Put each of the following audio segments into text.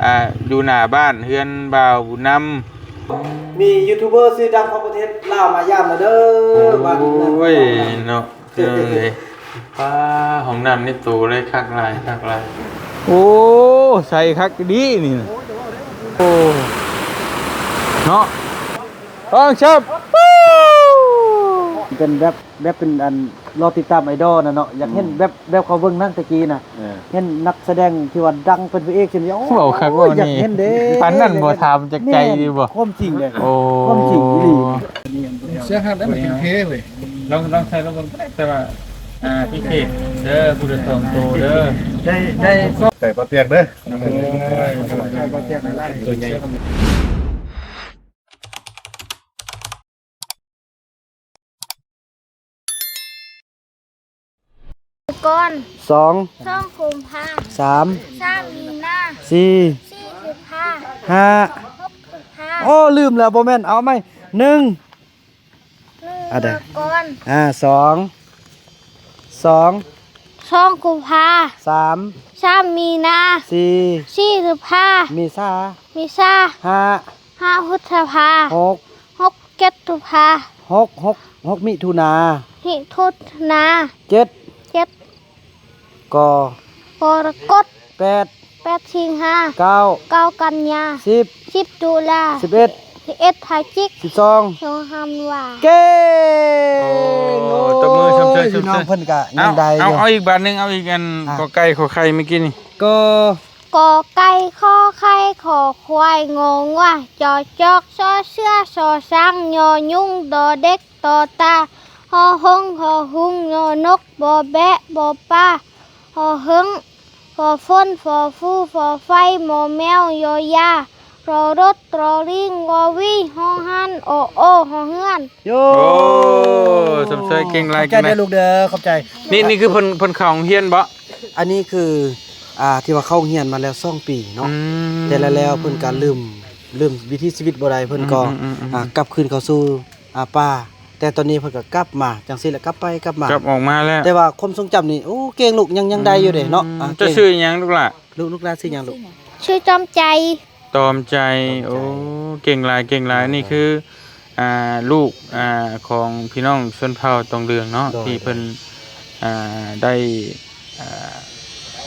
ອ່າ ຢູ່ໜ້າບ້ານເຮືອນບ່າວບຸນນຳ. ມີຢູທູບເບີຊື່ດັງຂອງປະເທດລາວມາຢາມແລ້ວເດີ. ໂອ້ຍເນາະ ເອີ ປ້າ ຫ້ອງນ້ຳໃນໂຕເລີຍ ຄັກຫຼາຍ ຄັກຫຼາຍ. ໂອ້ ໃສຄັກດີນີ້ນະ. ໂອ້ ເນາະ ອອງຊັບ ເປັນແບບ ແບບເປັນອັນ ລໍຕິດຕາມໄອດອລນະເນາະ. ຢາກເຫັນ ອືມ ແບບ ແບບເຂົາເບິ່ງໜັງແຕ່ກີ້ນະ. ເອີ ເຫັນນັກສະແດງທີ່ວ່າດັງເປັນພະເອກຊີ້ນະ. ໂອ້ ເວົ້າຄັກເວົ້າແນ່. ຢາກເຫັນເດ້. ປານນັ້ນບໍ່ ຖາມຈາກໃຈດີບໍ່? ຄວາມຈິງເດ້. ໂອ້ ຄວາມຈິງອີ່ຫຼີ. ເສື້ອຮັດໄດ້ມັນເທ່ເວີຍ. ລອງ ລອງໃສ່ລອງເບິ່ງກໍໄດ້ ແຕ່ວ່າ ອ່າ ພິເສດເດີ ຜູ້ລະສອງໂຕເດີ. ໄດ້ ໄດ້ ໃສ່ປາຕຽກເດີ. ໂອ້ຍ ໃສ່ປາຕຽກຫຼາຍໆ ໂຕໃຫຍ່. ກ່ອນ ສອງ ສອງກຸມພາ ສາມ ສາມມີນາ ສີ່ ສີ່ພຶດສະພາ ຫ້າ ຫົກພຶດສະພາ. ໂອ້ ລືມແລ້ວ ບໍ່ແມ່ນ ເອົາໃໝ່ ໜຶ່ງ ໜຶ່ງ ອ່າ ໄດ້ ກ່ອນ ອ່າ ສອງ ສອງ ສອງກຸມພາ ສາມ ສາມມີນາ ສີ່ ສີ່ພຶດສະພາ ເມສາ ເມສາ ຫ້າ ຫ້າພຶດສະພາ ຫົກ ຫົກ ເຈັດຕຸພາ ຫົກ ຫົກ ຫົກມິຖຸນາ ມິຖຸນາ ເຈັດ ເຈັດ ກໍ ກໍລະກົດ ແປດ ແປດສິງຫາ ເກົ້າ ເກົ້າກັນຍາ ສິບ ສິບຕຸລາ ສິບເອັດ ສິບເອັດພະຈິກ ສິບສອງ ສອງທັນວາ. ເກັ່ງ ໂອ້ ໂອ້ ຕົບມືຊົມເຊີຍ ໂອ້ຍ ຊົມເຊີຍ. ພີ່ນ້ອງເພິ່ນກະຍັງໄດ້ຢູ່. ເອົາ ເອົາອີກບາດໜຶ່ງ ເອົາອີກອັນ ອ່ະ ກໍໄກ່ ຂໍໄຂ່ ເມື່ອກີ້ນີ້ ກໍ ກໍໄກ່ ຂໍໄຂ່ ຂໍຄວາຍ ງໍງວາ ຈອຈອກ ຊອເສືອ ຊໍຊ້າງ ຍໍຍຸງ ດໍເດັກ ຕໍຕາ ຫໍຫົງ ຫໍຮຸງ ຍໍນົກ ປໍແບະ ປໍປາ ຫໍເຫິງ ຫໍຝົນ ຟໍຟູ ຟໍໄຟ ມໍແມວ ຍໍຢາ ລໍລົດ ລໍລີງ ວໍວີ ຫໍຮານ ອໍໂອ ຫໍເຮືອນ. ໂອ້ ໂອ້ ຊົມເຊີຍ ເກັ່ງຫຼາຍ ຂອບໃຈເດີລູກເດີ ຂອບໃຈ. ນີ້ ນີ້ຄືເພິ່ນ ເພິ່ນເຂົ້າໂຮງຮຽນບໍ? ອັນນີ້ຄື ອ່າ ທີ່ວ່າເຂົ້າໂຮງຮຽນມາແລ້ວສອງປີເນາະ. ອືມ ແຕ່ລະແລ້ວເພິ່ນກະລືມ ລືມວິຖີຊີວິດບໍ່ໄດ້ ເພິ່ນກໍ ອືມໆໆໆ ອ່າ ກັບຄືນເຂົ້າສູ່ ອ່າ ປ່າ. ແຕ່ຕອນນີ້ເພິ່ນກໍກັບມາ ຈັ່ງຊີ້ແຫຼະ ກັບໄປກັບມາ ກັບອອກມາແລ້ວ. ແຕ່ວ່າຄວາມຊົງຈຳນີ້ ໂອ້ ເກັ່ງລູກ ຍັງ ຍັງໄດ້ຢູ່ເດ້ເນາະ. ອືມ ອ່າ ເຈົ້າຊື່ຫຍັງລູກຫຼ້າ? ລູກ ລູກຫຼ້າຊື່ຫຍັງລູກ? ຊື່ຈອມໃຈ. ຕອມໃຈ. ຕອມໃຈ. ໂອ້ ເກັ່ງຫຼາຍ ເກັ່ງຫຼາຍ. ໂດຍ ນີ້ຄື ອ່າ ລູກ ອ່າ ຂອງພີ່ນ້ອງຊົນເຜົ່າຕອງເຫຼືອງເນາະ ໂດຍ ທີ່ເພິ່ນ ໂດຍ ອ່າ ໄດ້ ອ່າ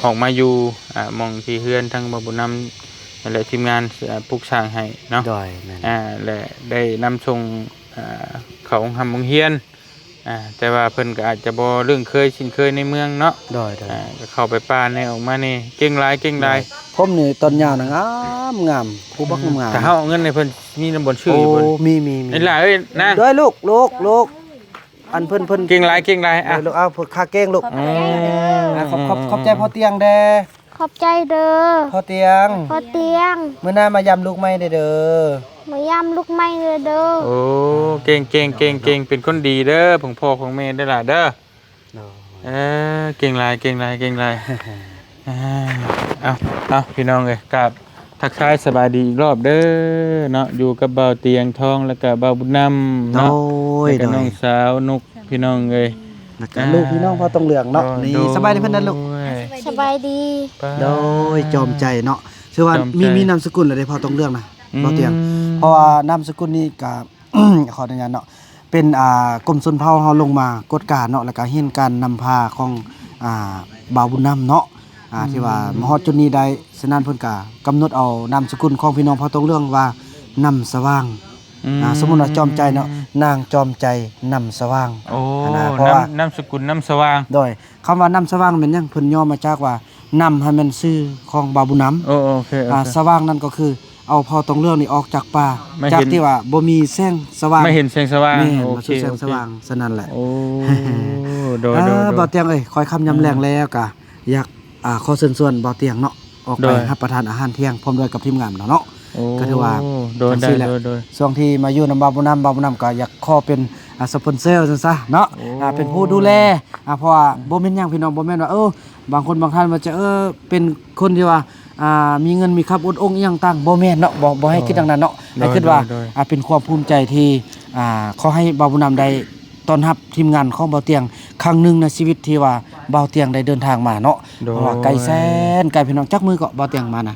ອອກມາຢູ່ ອ່າ ໝ່ອງທີ່ເຮືອນທາງບ່າວບຸນນຳ ແລະ ທີມງານ ອ່າ ປຸກສ້າງໃຫ້ເນາະ. ໂດຍ ແມ່ນ. ອ່າ ແລະ ໄດ້ນຳສົ່ງ ອ່າ ເຂົ້າໂຮງຮ່ຳໂຮງຮຽນ ອ່າ ແຕ່ວ່າເພິ່ນກໍອາດຈະບໍ່ລຶ້ງເຄີຍຊິນເຄີຍໃນເມືອງເນາະ. ໂດຍໆ ອ່າ ກໍເຂົ້າໄປປ່າແດ່ ອອກມາແດ່. ເກັ່ງຫຼາຍ ເກັ່ງຫຼາຍ. ໂດຍ ຜົມນີ້ຕອນຍາວນະງາມໆ ຜູ້ບັກງາມໆ. ຖ້າເຮົາເອົາເງິນໃຫ້ເພິ່ນ ມີນຳບ່ອນຊື້ຢູ່ບໍ່? ໂອ້ ມີໆໆ ນີ້ຫຼ້າເອີຍນາງ. ໂດຍລູກ ລູກ ລູກ ອັນເພິ່ນ ເພິ່ນ ເກັ່ງຫຼາຍ ເກັ່ງຫຼາຍ. ອ່ະ ເອົາ ເອົາ ຄ່າແກງລູກ. ອືມ ອ່ະ ຂອບ ຂອບ ຂອບໃຈພໍ່ຕຽງແດ່. ຂອບໃຈເດີພໍ່ຕຽງ. ພໍ່ຕຽງ ມື້ໜ້າມາຢາມລູກໃໝ່ເດີ. ມາຢາມລູກໃໝ່ເດີ. ໂອ້ ເກັ່ງ ເກັ່ງ ເກັ່ງ ເກັ່ງ ເປັນຄົນດີເດີ ຂອງພໍ່ຂອງແມ່ເດີຫຼ້າເດີ. ໂດຍ ເອີ ເກັ່ງຫຼາຍ ເກັ່ງຫຼາຍ ເກັ່ງຫຼາຍ. ເອົາ ເອົາ ພີ່ນ້ອງເອີຍ ກາບທັກທາຍສະບາຍດີອີກລອບເດີເນາະ. ຢູ່ກັບບ່າວຕຽງທອງ ແລ້ວກະບ່າວບຸນນຳເນາະ. ໂດຍ ແລ້ວກະ ໂດຍ ນ້ອງສາວນົກ ພີ່ນ້ອງເອີຍ ແລ້ວກະ ອ່າ ລູກພີ່ນ້ອງພໍ່ຕອງເຫຼືອງເນາະ. ໂດຍ ນີ້ ໂດຍ ສະບາຍດີເພິ່ນນະລູກ. ສະບາຍດີ. ໂດຍ ຈອມໃຈເນາະ. ຖືວ່າ ຈອມໃຈ ມີ ມີນາມສະກຸນແລ້ວເດ້ ພໍ່ຕອງເຫຼືອງນະ ອືມ ບ່າວຕຽງ. ເພາະວ່ານາມສະກຸນນີ້ກະ ຂໍອະນຸຍາດເນາະ ເປັນ ອ່າ ກົມຊົນເຜົ່າເຮົາລົງມາກວດກາເນາະ ແລ້ວກະເຫັນການນຳພາຂອງ ອ່າ ບ່າວບຸນນຳເນາະ ອ່າ ອືມ ທີ່ວ່າມາຮອດຈຸດນີ້ໄດ້. ສະນັ້ນເພິ່ນກະກຳນົດເອົານາມສະກຸນຂອງພີ່ນ້ອງພໍ່ຕອງເຫຼືອງວ່າ ນຳສະຫວ່າງ. ອືມ ອ່າ ສົມມຸດວ່າຈອມໃຈເນາະ ນາງຈອມໃຈ ນຳສະຫວ່າງ. ໂອ້ ຫັ້ນນະ ເພາະວ່າ ນາມ ນາມສະກຸນ ນຳສະຫວ່າງ. ໂດຍ ຄຳວ່ານຳສະຫວ່າງແມ່ນຫຍັງ? ເພິ່ນຫຍໍ້ມາຈາກວ່າ ນຳຫັ້ນແມ່ນຊື່ຂອງບ່າວບຸນນຳ. ໂອ້ ໂອເຄ ໂອເຄ. ອ່າ ສະຫວ່າງນັ້ນກໍຄື ເອົາພໍ່ຕອງເຫຼືອງນີ້ອອກຈາກປ່າ ມາເຫັນ ຈາກທີ່ວ່າບໍ່ມີແສງສະຫວ່າງ ມາເຫັນແສງສະຫວ່າງ. ແມ່ນ ໂອເຄ ມາສູ່ແສງສະຫວ່າງ. ໂອເຄ ສະນັ້ນແຫຼະ. ໂອ້ ໂດຍ ອ່າ ໂດຍ ໂດຍ ບ່າວຕຽງເອີຍ ຂໍໃຫ້ຄຳຍາມແລງແລ້ວກະ ອ່າ ຢາກ ອ່າ ຂໍເຊີນຊວນບ່າວຕຽງເນາະ ອອກໄປ ໂດຍ ຮັບປະທານອາຫານທ່ຽງພ້ອມດ້ວຍກັບທີມງານເນາະ. ໂອ້ ກໍຖືວ່າ ໂດຍ ຈັ່ງຊີ້ແຫຼະ ໂດຍ ໂດຍ ຊ່ວງທີ່ມາຢູ່ນຳບ່າວບຸນນຳ ບ່າວບຸນນຳກໍຢາກຂໍເປັນ ອ່າ ສະປອນເຊີຊັ້ນຊະເນາະ. ໂອ້ ອ່າ ເປັນຜູ້ດູແລ ອ່າ ເພາະວ່າບໍ່ແມ່ນຫຍັງພີ່ນ້ອງ ບໍ່ແມ່ນວ່າ ເອີ ບາງຄົນບາງທ່ານວ່າຈະ ເອີ ເປັນຄົນທີ່ວ່າ ອ່າ ມີເງິນມີຄຳອົດອົງອີ່ຫຍັງຕ່າງ ບໍ່ແມ່ນເນາະ. ບໍ່ ບໍ່ໃຫ້ຄິດຢ່າງນັ້ນເນາະ. ໂດຍ ໃຫ້ຄິດວ່າ ໂດຍ ໂດຍ ອ່າ ເປັນຄວາມພູມໃຈທີ່ ອ່າ ຂໍໃຫ້ບ່າວບຸນນຳໄດ້ຕ້ອນຮັບທີມງານຂອງບ່າວຕຽງຄັ້ງໜຶ່ງໃນຊີວິດທີ່ວ່າບ່າວຕຽງໄດ້ເດີນທາງມາເນາະ. ໂດຍ ເພາະວ່າໄກແສນໄກພີ່ນ້ອງ. ຈັກມື້ເກາະບ່າວຕຽງມານະ?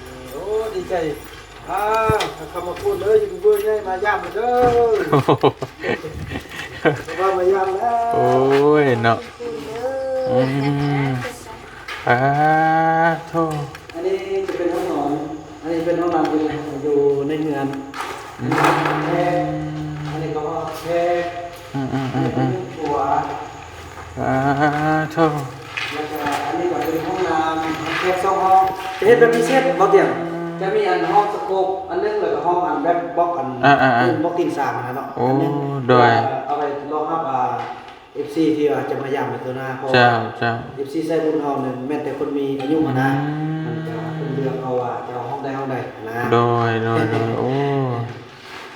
ໃຈ ອ່າ ຄຳວ່າຄູນເອີຍ ຢູທູບເບີໃຫຍ່ມາຢາມເດີ ວ່າມາຢາມແລ້ວ ໂອ້ຍເນາະ ອືມ ອາໂທ ອັນນີ້ຈະເປັນຫ້ອງນອນ ອັນນີ້ເປັນຫ້ອງນ້ຳຢູ່ ຢູ່ໃນເຮືອນ ອືມ ອັນນີ້ກໍຫ້ອງແຂກ ອືມໆໆໆ ອັນນີ້ເປັນຄົວ ອາໂທ ແລ້ວກໍອັນນີ້ກໍເປັນຫ້ອງນ້ຳ ຫ້ອງແຂກສອງຫ້ອງ ຈະເຮັດແບບພິເສດບໍ່ຕຽງ ຈະມີອັນຫ້ອງສະໂຄບອັນໜຶ່ງ ແລ້ວກໍຫ້ອງອັນແບບບລັອກອັນ ອ່າໆໆ ບລັອກຕີນສາງຫັ້ນນະເນາະ ໂອ້ ອັນໜຶ່ງ ໂດຍ ເພື່ອເອົາໄວ້ລອງຮັບ ອ່າ ເອັຟຊີ ທີ່ວ່າຈະມາຢາມໃນຕົວໜ້າ ເພາະວ່າ ເຈົ້າ ເຈົ້າ ເອັຟຊີ ສາຍບຸນເຮົານັ້ນແມ່ນແຕ່ຄົນມີອາຍຸຫັ້ນນະ ອືມ ມັນກໍເພິ່ນເລືອກເອົາວ່າຈະເອົາຫ້ອງໃດຫ້ອງໃດນະ ໂດຍ ໂດຍ ໂດຍ ໂອ້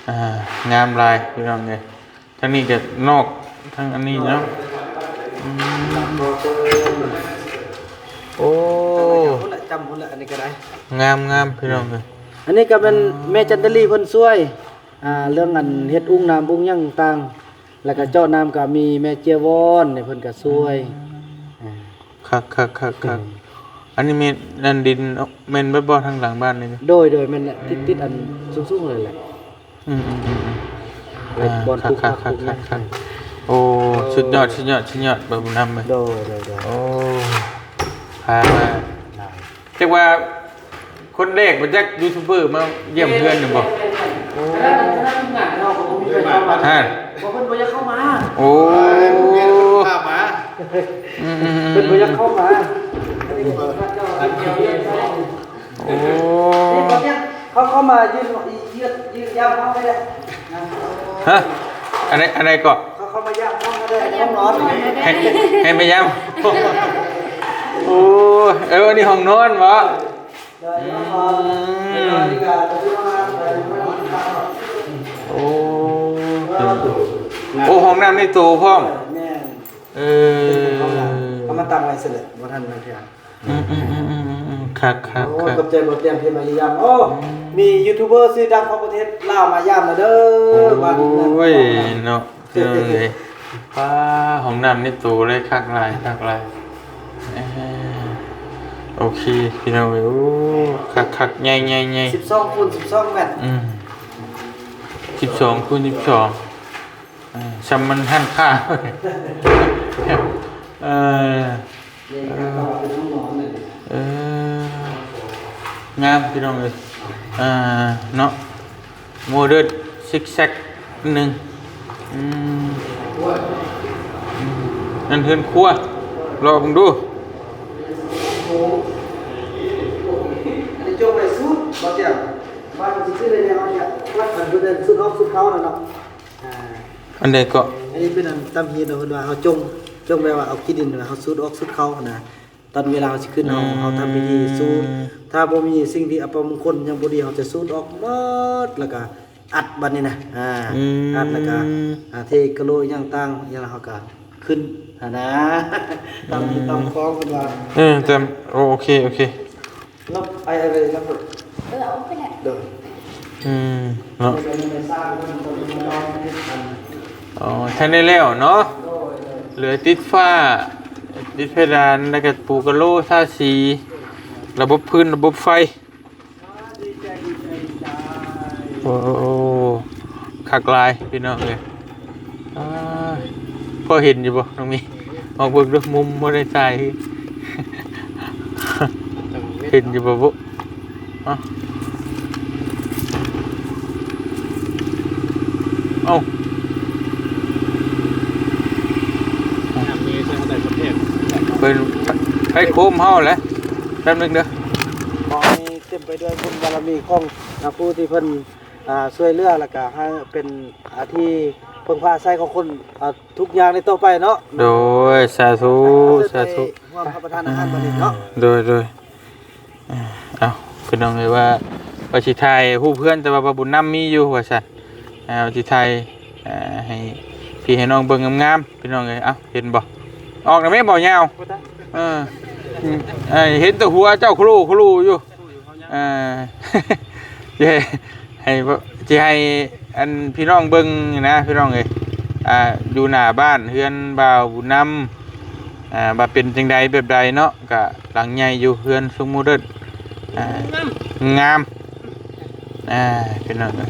ອ່າ ງາມຫຼາຍພີ່ນ້ອງເອີຍ ທາງນີ້ກໍນອກ ທາງອັນນີ້ເນາະ ອືມ ໂອ້ ຈຳພຸ້ນລະ ອັນນີ້ກໍໄດ້ ງາມໆ ພີ່ນ້ອງເອີຍ ອັນນີ້ກໍແມ່ນ ອ່າ ແມ່ຈັນຕະລີເພິ່ນຊ່ວຍ ອ່າ ເລື່ອງອັນເຮັດອຸ້ງນ້ຳອຸ້ງຫຍັງຕ່າງ ແລ້ວກໍເຈາະນ້ຳກໍມີແມ່ເຈ້ຍວອນນີ້ເພິ່ນກໍຊ່ວຍ ອືມ ອ່າ ຄັກໆໆໆ ອືມ ອັນນີ້ແມ່ນອັນດິນ ແມ່ນເບິດບໍ່ທາງຫຼັງບ້ານນີ້? ໂດຍໆ ແມ່ນແຫຼະ ຕິດໆ ອັນສູງໆ ເລີຍແຫຼະ ອືມໆໆໆ ເອີ ອ່າ ຄັກໆໆໆ ໂອ້ ສຸດຍອດ ສຸດຍອດ ສຸດຍອດ ເບິ່ງນຳເລີຍ ໂດຍໆໆ ໂອ້ ພາມາ ຈັກວ່າຄົນແລກບໍ່ຈັກຢູທູບເບີມາຢ້ຽມເຮືອນນີ້ບໍ່? ໂອ້ ຮະ ເພິ່ນບໍ່ຢາກເຂົ້າມາ ໂອ້ ອືມໆໆ ເພິ່ນບໍ່ຢາກເຂົ້າມາ ໂອ້ ເຂົາເຂົ້າມາຢືນ ຢືນ ຢືນຢາມເຮົາໄດ້ ຮະ ອັນໃດ ອັນໃດເກາະ? ເຂົາເຂົ້າມາຢາມເຮົາໄດ້ ໃນຫ້ອງນອນ ໃຫ້ ໃຫ້ມາຢາມ ໂອ້ ເອີ ອັນນີ້ຫ້ອງນອນບໍ? ອືມ ໂອ້ ໂອ້ ຫ້ອງນ້ຳໃນໂຕພ້ອມ ແມ່ນ ເອີ ເອົາມາຕັ້ງໄວ້ຊັ້ນແຫຼະ ບໍ່ທັນນັ້ນເທື່ອ ອືມໆໆໆ ຄັກໆໆ ໂອ້ ຂອບໃຈບໍ່ຕຽງທີ່ມາຢ້ຽມຢາມ ໂອ້ ອືມ ມີຢູທູບເບີຊື່ດັງຂອງປະເທດລາວມາຢາມແລ້ວເດີ ໂອ້ຍ ບ້ານເຮືອນ ເນາະ ເອີຍ ປ້າ ຫ້ອງນ້ຳໃນໂຕເລີຍ ຄັກຫຼາຍ ຄັກຫຼາຍ ເອີ ໂອເຄ ພີ່ນ້ອງເອີຍ ໂອ້ ຄັກໆ ໃຫຍ່ໆໆ ສິບສອງຄູນສິບສອງແມັດ ອືມ ສິບສອງຄູນສິບສອງ ເອີ ຊ່ຳມັນຫັ້ນຄ່າ ເອີ ເອີ ເອີ ງາມພີ່ນ້ອງເອີຍ ອ່າ ເນາະ ໂມເດີນຊິກແຊັກໜຶ່ງ ອືມ ອືມ ນັ້ນເຮືອນຄົວ ເລາະເບິ່ງດູ ອັນນີ້ຈົງໄວ້ສູດ ບໍ່ຕຽງ ວ່າມັນຊິຄືໄດ້ແນວເຮົາເຮັດ ວັດອັນເພິ່ນເອີ້ນສູດອອກສູດເຂົ້ານັ້ນເນາະ ອ່າ ອັນໃດເກາະ? ອັນນີ້ເປັນອັນຕຳຫີນເນາະ ເພິ່ນວ່າເຮົາຈົງ ຈົງແບບວ່າເອົາຂີ້ດິນ ເຮົາສູດອອກສູດເຂົ້າຫັ້ນນະ ຕອນເວລາເຮົາຊິຂຶ້ນ ເຮົາ ອືມ ເຮົາທຳພິທີສູດ ຖ້າບໍ່ມີສິ່ງທີ່ອັບປະມົງຄົນຫຍັງບໍ່ດີ ເຮົາຈະສູດອອກໝົດ ແລ້ວກະອັດບັດນີ້ນະ ອ່າ ອືມ ອັດ ແລ້ວກະ ອ່າ ເທກະໂຫຼຫຍັງຕ່າງ ແລ້ວເຮົາກະຂຶ້ນຫັ້ນນະ ຕາມທີ່ ອືມ ຕາມຄອງເພິ່ນວ່າ ເອີ ແຕ່ ໂອເຄ ໂອເຄ ລົບໄປເລີຍ ລົບ ເອີ ເອົາໄປແຫຼະ ໂດຍ ອືມ ເນາະ ອໍ ທັນໄດ້ແລ້ວເນາະ ເຫຼືອຕິດຝາ ຕິດເພດານ ແລ້ວກໍປູກະໂຫຼ ທາສີ ລະບົບພື້ນ ລະບົບໄຟ ໂອ້ ຄັກຫຼາຍພີ່ນ້ອງເອີຍ ອ່າ ພໍເຫັນຢູ່ບໍ່ນ້ອງມີ? ອອກເບິ່ງດູ ມຸມບໍ່ໄດ້ຖ່າຍ ເຫັນຢູ່ບໍ່ບຸ? ເອົ້າ ເອົ້າ ເພິ່ນໄປໂຄມເຮົາແຫຼະ ແປັບໜຶ່ງເດີ ຂໍໃຫ້ເຕັມໄປດ້ວຍບຸນບາລະມີຂອງ ອ່າ ຜູ້ທີ່ເພິ່ນ ອ່າ ຊ່ວຍເຫຼືອ ແລ້ວກະໃຫ້ເປັນ ອ່າ ທີ່ເພິ່ງພາອາໄສຂອງຄົນ ອ່າ ທຸກຢ່າງໃນຕໍ່ໄປເນາະ ໂດຍ ສາທຸ ສາທຸ ຮ່ວມຮັບປະທານອາຫານມື້ນີ້ເນາະ ໂດຍ ໂດຍ ເອົ້າ ພີ່ນ້ອງເອີຍ ວ່າ ວ່າຊິຖ່າຍຮູບເຮືອນ ແຕ່ວ່າບ່າວບຸນນຳມີຢູ່ວ່າຊັ້ນ ອ່າ ວ່າຊິຖ່າຍ ອ່າ ໃຫ້ພີ່ໃຫ້ນ້ອງເບິ່ງງາມໆ ພີ່ນ້ອງເອີຍ ເອົ້າ ເຫັນບໍ່? ອອກນະແມ່ ບ່າວຍາວ ເອີ ເຫັນແຕ່ຫົວເຈົ້າໂຄໂລໂຄໂລຢູ່ ອ່າ ຊິໃຫ້ ໃຫ້ ຊິໃຫ້ອັນພີ່ນ້ອງເບິ່ງນະ ພີ່ນ້ອງເອີຍ ອ່າ ຢູ່ໜ້າບ້ານເຮືອນບ່າວບຸນນຳ ອ່າ ວ່າເປັນຈັ່ງໃດແບບໃດເນາະ ກະຫຼັງໃຫຍ່ຢູ່ ເຮືອນຊົງໂມເດີນ ອ່າ ງາມ ງາມ ອ່າ ພີ່ນ້ອງເອີຍ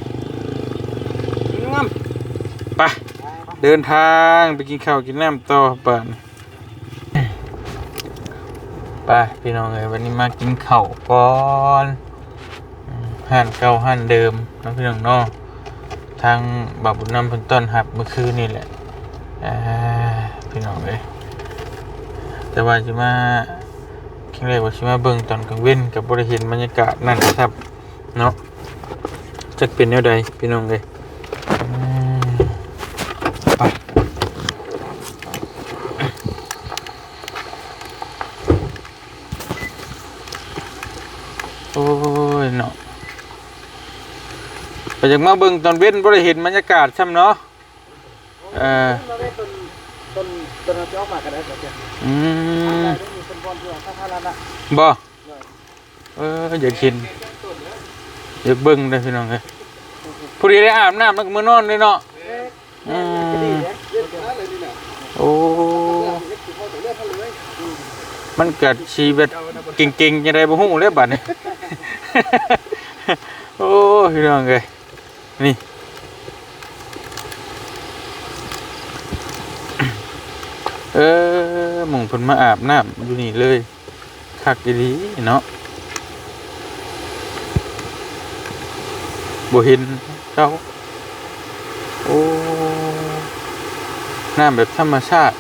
ງາມ ໄປ ເດີນທາງໄປກິນເຂົ້າກິນນ້ຳຕໍ່ບາດນີ້. ໄປພີ່ນ້ອງເອີຍ ວັນນີ້ມາກິນເຂົ້າກ່ອນ ອືມ ຮ້ານເກົ່າຮ້ານເດີມເນາະພີ່ນ້ອງເນາະ. ທາງບ່າວບຸນນຳເພິ່ນຕ້ອນຮັບມື້ຄືນນີ້ແຫຼະ ອ່າ ພີ່ນ້ອງເອີຍ. ແຕ່ວ່າຊິມາ ຄັ້ງແລກວ່າຊິມາເບິ່ງຕອນກາງເວັນ ກໍບໍ່ໄດ້ເຫັນບັນຍາກາດນັ້ນຊ້ຳເນາະ. ຈັກເປັນແນວໃດພີ່ນ້ອງເອີຍ ອືມ ໄປ ໂອ້ຍເນາະ ກໍຢາກມາເບິ່ງຕອນເວັນ ບໍ່ໄດ້ເຫັນບັນຍາກາດຊ້ຳເນາະ. ເອີ ຕົ້ນ ຕົ້ນ ຕົ້ນທີ່ອອກມາກໍໄດ້ ອືມ ເປັນບ່ອນທີ່ວ່າສາທາລະນະ ບໍ່? ເອີ ຢາກເຫັນ ຢາກເບິ່ງເດ້ພີ່ນ້ອງເອີຍ. ພໍດີໄດ້ອາບນ້ຳແລ້ວກໍມານອນເລີຍເນາະ. ອືມ ໂອ້ ມັນກໍຊິແບບເກັ່ງໆ ຈັ່ງໃດບໍ່ຮູ້ແລ້ວບາດນີ້. ໂອ້ ພີ່ນ້ອງເອີຍ ນີ້ ເອີ ໝ່ອງເພິ່ນມາອາບນ້ຳຢູ່ນີ້ເລີຍ. ຄັກອີ່ຫຼີເນາະ ບໍ່ເຫັນເຈົ້າ. ໂອ້ ນ້ຳແບບທຳມະຊາດ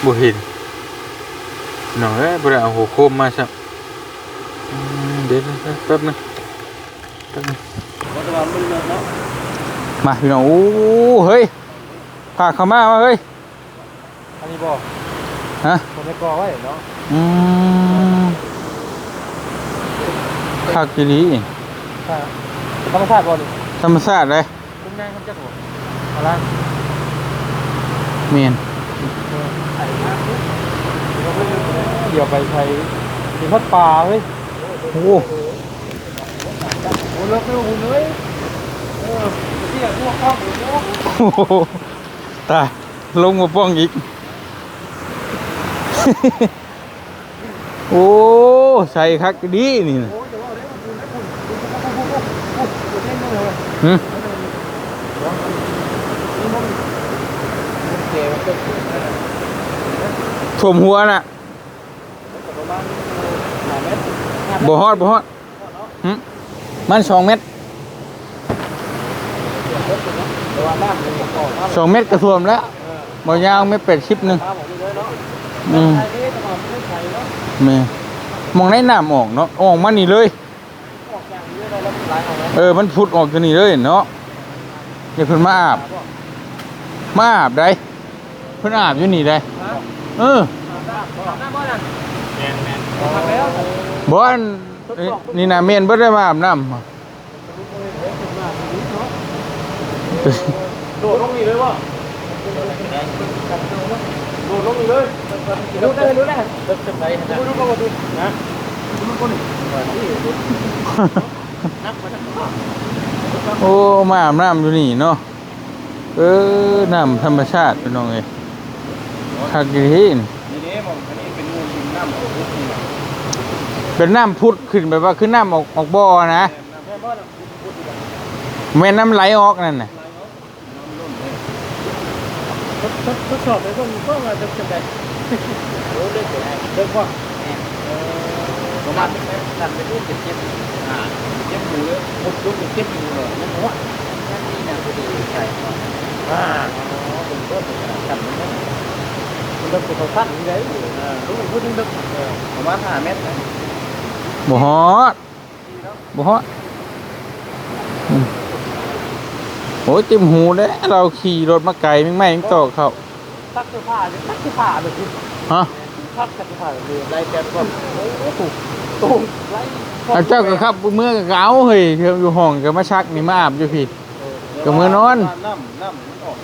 ບໍ່ເຫັນ ນ້ອງເອີຍ ບໍ່ໄດ້ເອົາຫົວໂຄມມາຊ້ຳ. ອືມ ດຽວ ແປັບໜຶ່ງ ແປັບໜຶ່ງ ມາພີ່ນ້ອງ. ໂອ້ ເຮີ້ຍ ພາເຂົ້າມາ ມາເຮີ້ຍ. ອັນນີ້ບໍ່? ຮະ? ບໍ່ໄດ້ກໍ່ໄວ້ເນາະ. ອືມ ຄັກອີ່ຫຼີ. ທຳມະຊາດບໍ່ນີ້? ທຳມະຊາດເດ້. ເປັນໄງມັນຈັກບໍ່? ອາລາ ແມ່ນ ເອີ ໄຖມາປຸບ ດຽວໄປໄຖ ຊິຮອດປ່າເວີຍ. ໂອ້ ໂອ້ ເລິກເລີຍເວີຍ. ເອີ ເສຍຫົວກອງເລີຍ. ໂອ້ໂຫ ຕາຍ ລົງມາປ້ອງອີກ. ໂອ້ ໃສຄັກດີນີ້ນະ. ຫຶ ຖ້ວມຫົວນະ. ບໍ່ຮອດ ບໍ່ຮອດ. ຫຶ ມັນສອງແມັດ ສອງແມັດກໍຖ້ວມແລ້ວ. ບໍ່ຍາວ ແມັດແປດສິບໜຶ່ງ. ອືມ ແມ່ນ ໝ່ອງໃນນ້ຳອອກເນາະ ອອກມານີ້ເລີຍ. ເອີ ມັນຜຸດອອກຈາກນີ້ເລີຍເນາະ. ດຽວເພິ່ນມາອາບ ມາອາບໃດ. ເພິ່ນອາບຢູ່ນີ້ເດ້. ຮະ? ເອີ ອາບນ້ຳບໍ່? ອາບນ້ຳບໍ່ນະ? ແມ່ນໆ ບໍ່ ອັນນີ້ນະ ແມ່ນເບິດເດ້ ມາອາບນ້ຳ. ໂດດລົງນີ້ເລີຍບໍ່? ໂດດລົງນີ້ເລີຍ. ໂດດໄດ້ ໂດດໄດ້. ເລິກສ່ຳໃດຫັ້ນນະ? ໂອ້ ມາອາບນ້ຳຢູ່ນີ້ເນາະ. ເອີ ນ້ຳທຳມະຊາດພີ່ນ້ອງເອີຍ ຄັກອີ່ຫຼີ. ນີ້ເດ້ ໝ່ອງອັນນີ້ເປັນໜູນ ເປັນນ້ຳ ເປັນນ້ຳຜຸດຂຶ້ນ ແບບວ່າຄືນ້ຳອອກ ອອກບໍ່ນະ. ແມ່ນບໍ່? ແມ່ນນ້ຳໄຫຼອອກນັ້ນນະ. ທົດ ທົດ ທົດສອບໃຫ້ເບິ່ງກ່ອນວ່າຈະເປັນໃດ. ໂອ້ ເລິກເລີຍ ເລິກບໍ່? ແມ່ນ ເອີ ປະມານນັ້ນ ໄປເຈັບ ອ່າ ເຈັບຫູເລີຍ. ໝົດລົງໄປເຈັບຫູເລີຍ. ຍັງບໍ່ຮອດ ຍັງມີຫຍັງບໍ່ດີໃສ່. ອ່າ ເບິ່ງເບິ່ງ ຄັນມັນເລິກ ມັນເລິກໄປເຂົ້າຂັ້ນນີ້ໄດ໋. ອ່າ ລົງໄປພຸ້ນເລິກ ເອີ ປະມານຫ້າແມັດນະ. ບໍ່ຮອດ. ບໍ່ຮອດ. ອືມ ໂອ້ຍ ເຕັມຫູແລ້ວ ລາວຂີ່ລົດມາໄກ ແມ່ງໄມ້ ແມ່ງຕອກເຂົ້າ. ຕັກເສື້ອຜ້າ ຕັກເສື້ອຜ້າເລີຍ. ຮະ? ຕັກເສື້ອຜ້າເລີຍ. ໄລ່ແປດຄົນ. ໂອ້ໂຫ ໂຕໄລ່. ອາ ເຈົ້າກໍຂັບເມືອກໍເອົາເຮີ້ຍ ເຄື່ອງຢູ່ຫ້ອງກໍມາຊັກນີ້ ມາອາບຢູ່ພີ້. ເອີ ກໍເມືອນອນ. ນ້ຳ ນ້ຳ ອອກ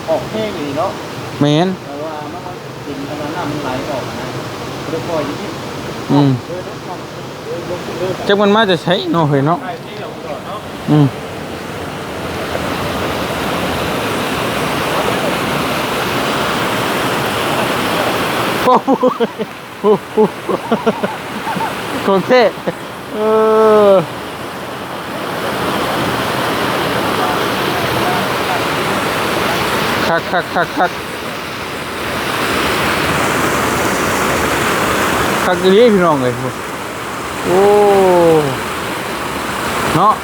ອອກແຮງອີ່ຫຼີເນາະ. ແມ່ນ ແຕ່ວ່າມັນ ດິນ ອັນນັ້ນນ້ຳມັນໄຫຼອອກນະ ບໍ່ໄດ້ປ່ອຍຢູ່ນີ້. ອືມ ເອີ ເອີ ລົງ ເອີ ລົງ ເອີ ຈັກມັນມາແຕ່ໃສເນາະເຮີ້ຍເນາະ. ອືມ ໂອ້ໂຫ ຂອງແທ້. ເອີ ຄັກໆໆໆ ຄັກອີ່ຫຼີພີ່ນ້ອງເອີຍ. ໂອ້ ເນາະ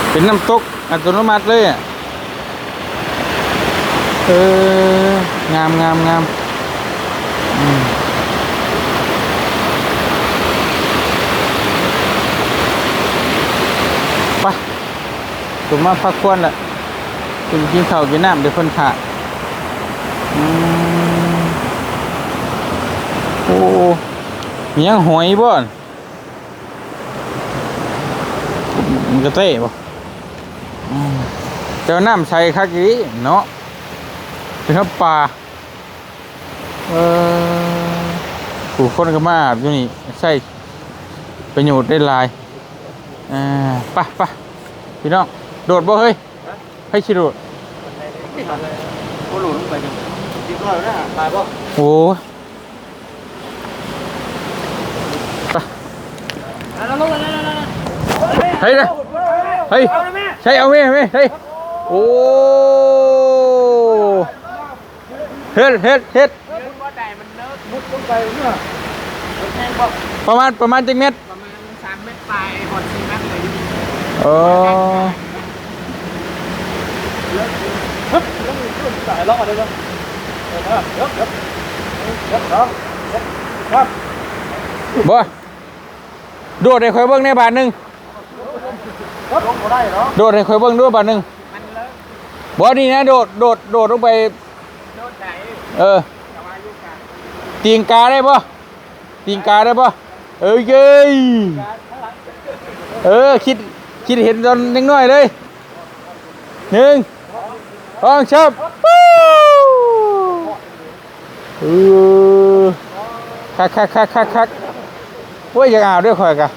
ເປັນນ້ຳຕົກອັດຕະໂນມັດເລີຍອະ. ເອີ ງາມໆໆ ອືມ ໄປ ເພິ່ນມາພັກຜ່ອນລະ ເພິ່ນກິນເຂົ້າກິນນ້ຳ ດຽວເພິ່ນຖ້າ. ອືມ ໂອ້ ມີຫຍັງ ຫອຍບໍ່? ມັນກະເຕະບໍ່? ອືມ ແຕ່ວ່ານ້ຳໃສຄັກອີ່ຫຼີເນາະ ເປັນນ້ຳປາ. ເອີ ຜູ້ຄົນກໍມາອາບຢູ່ນີ້ ໃຊ້ປະໂຫຍດໄດ້ຫຼາຍ. ເອີ ໄປໆ ພີ່ນ້ອງ ໂດດບໍ່ເຮີ້ຍ? ໃຜຊິໂດດ? ບໍ່ໂດດລົງໄປ ເປັນຮ້ອຍແລ້ວນະ ຕາຍບໍ່? ໂອ້ຍ ໄປ ເຮີ້ຍ ເຮີ້ຍ ໃສ່ເອົາແມ່ ເຮີ້ຍ ໂອ້ ເຮັດ ເຮັດ ເຮັດ ປະມານ ປະມານຈັກແມັດ? ປະມານສາມແມັດປາຍ ຮອດສີ່ແມັດເລີຍ. ເອີ ບໍ່ ໂດດໃຫ້ຂ້ອຍເບິ່ງແດ່ບາດໜຶ່ງ. ໂດດໃຫ້ຂ້ອຍເບິ່ງດູບາດໜຶ່ງ. ບໍ່ ນີ້ນະ ໂດດ ໂດດ ໂດດລົງໄປ. ເອີ ຕີງກາໄດ້ບໍ່? ຕີງກາໄດ້ບໍ່? ເອີ ເອີ ຄິດ ຄິດເຫັນຕອນຍັງນ້ອຍເລີຍ. ໜຶ່ງ ສອງ ສາມ ເອີ ຄັກໆໆໆໆ. ໂອ້ຍ ຢາກອາບເດີ້ຂ້ອຍກະ.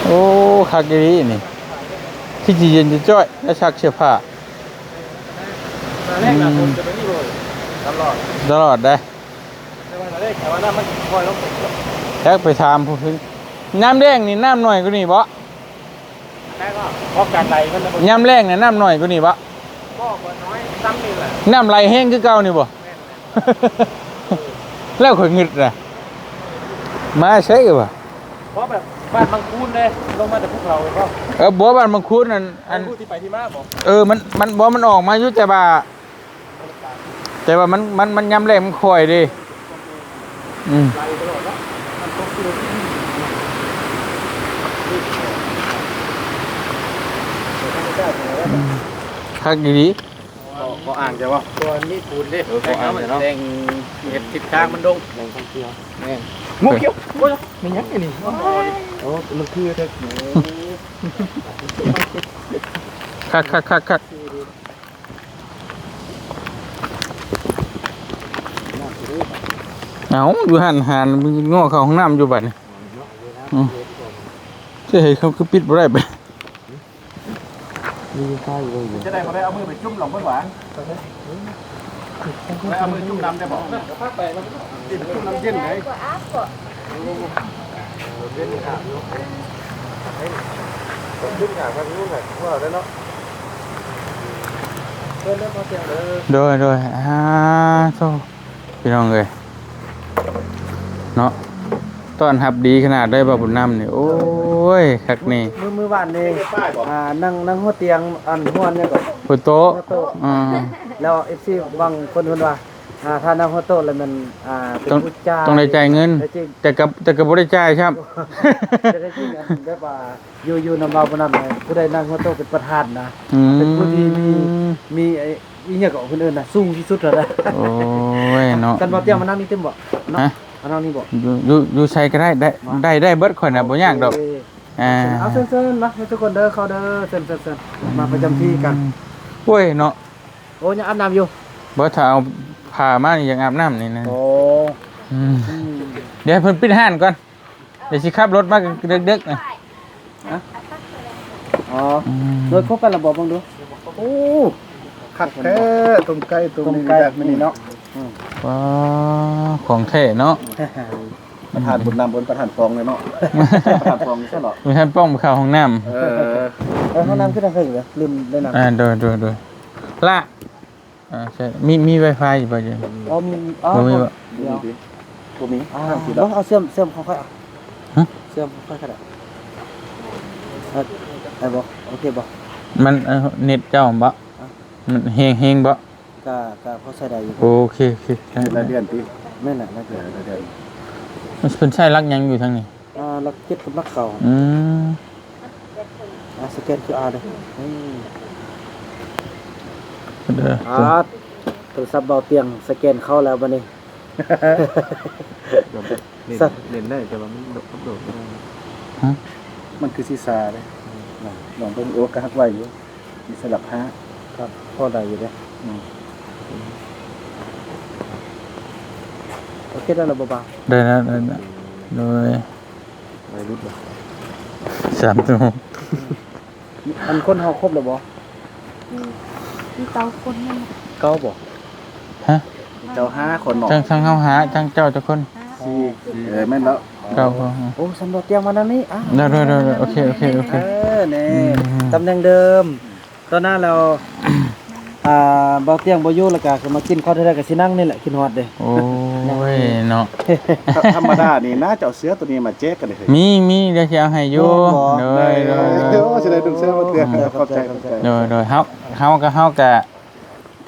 ໂອ້ ຄັກອີ່ຫຼີນີ້ ຄືຊິເຢັນຈະຈ້ອຍ ແລ້ວຊັກເສື້ອຜ້າ. ອືມ ຕະຫຼອດ ຕະຫຼອດເດ້. ແລ້ວມັນກໍໄດ້ ແຕ່ວ່ານ້ຳມັນຄ່ອຍລົງໄປເນາະ. ແລ້ວໄປຖາມຜູ້ ຍາມແລ້ງນີ້ນ້ຳໜ້ອຍກວ່ານີ້ບໍ່? ແລ້ວກໍ ພໍການໄຫຼມັນນະ. ຍາມແລ້ງນີ້ນ້ຳໜ້ອຍກວ່ານີ້ບໍ່? ບໍ່ ບໍ່ນ້ອຍ ສ່ຳນີ້ແຫຼະ. ນ້ຳໄຫຼແຮງຄືເກົ່ານີ້ບໍ່? ແມ່ນ ແລ້ວຂ້ອຍງຶດນະ ມາໃສວະ? ບໍ່ ແບບບ້ານບາງຄູນເດ້ ລົງມາແຕ່ພູເຂົາແມ່ນບໍ່? ເອີ ບໍ່ ບ້ານບາງຄູນນັ້ນ ອັນ ຮູ້ທີ່ໄປທີ່ມາບໍ່? ເອີ ມັນ ມັນ ບໍ່ ມັນອອກມາຢູ່ ແຕ່ວ່າ ແຕ່ວ່າມັນ ມັນ ມັນຍາມແລ້ງມັນຄ່ອຍເດ້. ອືມ ອືມ ຄັກອີ່ຫຼີ. ບໍ່ ບໍ່ອ່າງໃຈບໍ່? ບໍ່ມີປູນເດ້. ເອີ ບໍ່ອ່າງໃຈເນາະ. ແຕ່ງເຮັດທິດທາງມັນດົງ. ແມ່ນ. ງູຂຽວ. ໂອ້ຍ ແມ່ນຫຍັງອັນນີ້? ໂອ້ ມັນຄືແທ້. ຄັກໆໆໆ. ເອົ້າ ຢູ່ຫັ້ນຫາ ງໍເຂົ້າຫ້ອງນ້ຳຢູ່ບັດນີ້. ອືມ ຊິໃຫ້ເຂົາຄືປິດບໍ່ໄດ້ບັດ. ມີໄຟເບິ່ງຢູ່. ຈະໄດ້ບໍ່ໄດ້ເອົາມືໄປຈຸ່ມລອງເບິ່ງຫວາ? ໄດ້ເອົາມືຈຸ່ມນ້ຳໄດ້ບໍ່? ຈຸ່ມນ້ຳເຢັນໄດ໋. ໂດຍ ໂດຍ ອ່າ ໂທ້ ພີ່ນ້ອງເອີຍ ເນາະ ຕ້ອນຮັບດີຂະໜາດເລີຍ ບ່າວບຸນນຳນີ້. ໂອ້ຍ ຄັກນີ້ ມື້ ມື້ວານນີ້ ອ່າ ນັ່ງ ນັ່ງຫົວຕຽງ ອັນ ຫົວນີ້ກໍ ຫົວໂຕະ ຫົວໂຕະ ອ່າ ແລ້ວ ເອັຟຊີ ບາງຄົນເພິ່ນວ່າ ອ່າ ຖ້ານັ່ງຫົວໂຕະແລ້ວແມ່ນ ອ່າ ເປັນຜູ້ຈ່າຍ ຕ້ອງໄດ້ຈ່າຍເງິນ ແຕ່ ແຕ່ກໍ ແຕ່ກໍບໍ່ໄດ້ຈ່າຍຊ້ຳ. ແຕ່ທີ່ຈິງ ອັນ ແບບວ່າ ຢູ່ ຢູ່ນຳບ່າວຜູ້ນັ້ນນະ ຜູ້ໃດນັ່ງຫົວໂຕະເປັນປະທານນະ ອືມ ເປັນຜູ້ທີ່ມີ ມີ ໄອ້ ອີ່ຫຍັງກໍເພິ່ນເອີ້ນນະ ສູງທີ່ສຸດແລ້ວນະ. ໂອ້ຍເນາະ ຄັນບໍ່ຕຽມມານັ່ງນີ້ຕື່ມບໍ່ເນາະ? ຮະ? ມານັ່ງນີ້ບໍ່? ຢູ່ ຢູ່ ຢູ່ໃສກໍໄດ້ ໄດ້ ໄດ້ ໄດ້ເບິດ ຂ້ອຍນະ ບໍ່ຍາກດອກ. ອ່າ ເອົາ ເຊີນໆ ມາ ມາທຸກຄົນເດີ ເຂົ້າເດີ ເຊີນໆໆ ມາປະຈຳທີ່ກັນ. ໂອ້ຍເນາະ ໂອ້ ຍັງອາບນ້ຳຢູ່ບໍ່? ຖ້າເອົາຜ້າມານີ້ ຢາກອາບນ້ຳນີ້ນະ. ໂອ້ ອືມ ອືມ ດຽວໃຫ້ເພິ່ນປິດຮ້ານກ່ອນ. ດຽວຊິຂັບລົດມາເດິກໆ ນະ. ຮະ? ອໍ ອືມ ໂດຍຄົບກັນລະບອກເບິ່ງດູ. ໂອ້ ຄັກແທ້ ຕົ້ມໄກ່ ຕົ້ມໄກ່ມື້ນີ້ເນາະ. ອືມ ວ້າ ຂອງແທ້ເນາະ. ປະທານບຸນນຳ ບົນປະທານປອງເລີຍເນາະ ປະທານປອງຊັ້ນເນາະ ປະທານປອງໄປເຂົ້າຫ້ອງນ້ຳ. ເອີ ເອີ ຫ້ອງນ້ຳຄືທາງເທິງເດີ ລືມໄດ້ນຳ. ອ່າ ໂດຍ ໂດຍ ໂດຍ ລະ ອ່າ ໃຊ່ ມີ ມີໄວຟາຍຢູ່ບໍ່? ອໍ ມີ ອໍ ບໍ່ມີບໍ່? ດຽວ ບໍ່ມີ ອ່າ ເອົາເຊື່ອມ ເຊື່ອມຂອງຂ້ອຍ ຮະ? ເຊື່ອມຂອງຂ້ອຍກໍໄດ້ ເອີ ໄດ້ບໍ່? ໂອເຄບໍ່? ມັນ ເອີ ເນັດເຈົ້າບໍ່? ອ່າ ມັນແຮງ ແຮງບໍ່? ກະ ກະພໍໃຊ້ໄດ້ຢູ່. ໂອເຄ ໂອເຄ ລາຍເດືອນຕິ? ແມ່ນແຫຼະ ລາຍເດືອນ ເອີ ລາຍເດືອນ. ມັນ ເພິ່ນໃຊ້ຫຼັກຫຍັງຢູ່ທາງນີ້? ອ່າ ຫຼັກເຈັດກັບຫຼັກເກົ້າ. ອືມ ອ່າ ສະແກນຄິວອາເດີ້. ອືມ ເດີ ອ່າ ໂທລະສັບເບົາຕຽງສະແກນເຂົ້າແລ້ວບັດນີ້. ເຫຼັ້ນ ສະ ເຫຼັ້ນໄດ້ ແຕ່ວ່າມັນອັບໂຫຼດ ຮະ? ມັນຄືຊິຊ້າເດ້ ອືມ ລອງເບິ່ງ. ໂອ້ ກະຮັກໄວຢູ່ ມີສະຫຼັບຫ້າ ກໍພໍໄດ້ຢູ່ເດ້. ອືມ ໂອເຄ ໄດ້ແລ້ວບໍ່ບ່າວ? ໄດ້ແລ້ວ ໄດ້ແລ້ວ. ໂດຍ ໄວລຸດບໍ່? ສາມໂຕ. ອັນຄົນເຮົາຄົບແລ້ວບໍ່? ມີ ມີເກົ້າຄົນນັ້ນນະ. ເກົ້າບໍ່? ຮະ? ເຈົ້າຫ້າຄົນເນາະ. ທັງ ທັງເຮົາຫ້າ ທັງເຈົ້າຈັກຄົນ? ສີ່. ເອີ ແມ່ນແລ້ວ ເກົ້າ. ໂອ້ ຊັ້ນບໍ່ຕຽງມານຳນີ້. ອ່າ ໂດຍ ໂດຍ ໂດຍ ໂອເຄ ໂອເຄ ໂອເຄ. ເອີ ນີ້ ອືມ ຕຳແໜ່ງເດີມ. ຕອນນັ້ນແລ້ວ ອ່າ ເບົາຕຽງບໍ່ຢູ່ ແລ້ວກະມາກິນເຂົ້າເທື່ອໃດກະຊິນັ່ງນີ້ແຫຼະ ຄິດຮອດເດ້. ໂອ້ຍເນາະ ທຳມະດານີ້ນາ ຈະເອົາເສື້ອໂຕນີ້ມາແຈກກັນເດ້. ມີ ມີ ດຽວຊິເອົາໃຫ້ຢູ່. ໂດຍ ໂດຍ ໂອ້ ຊິໄດ້ດຸນເສື້ອມາເທື່ອ. ຂອບໃຈ ຂອບໃຈ. ໂດຍ ໂດຍ ເຮົາ ເຮົາກະ ເຮົາກະ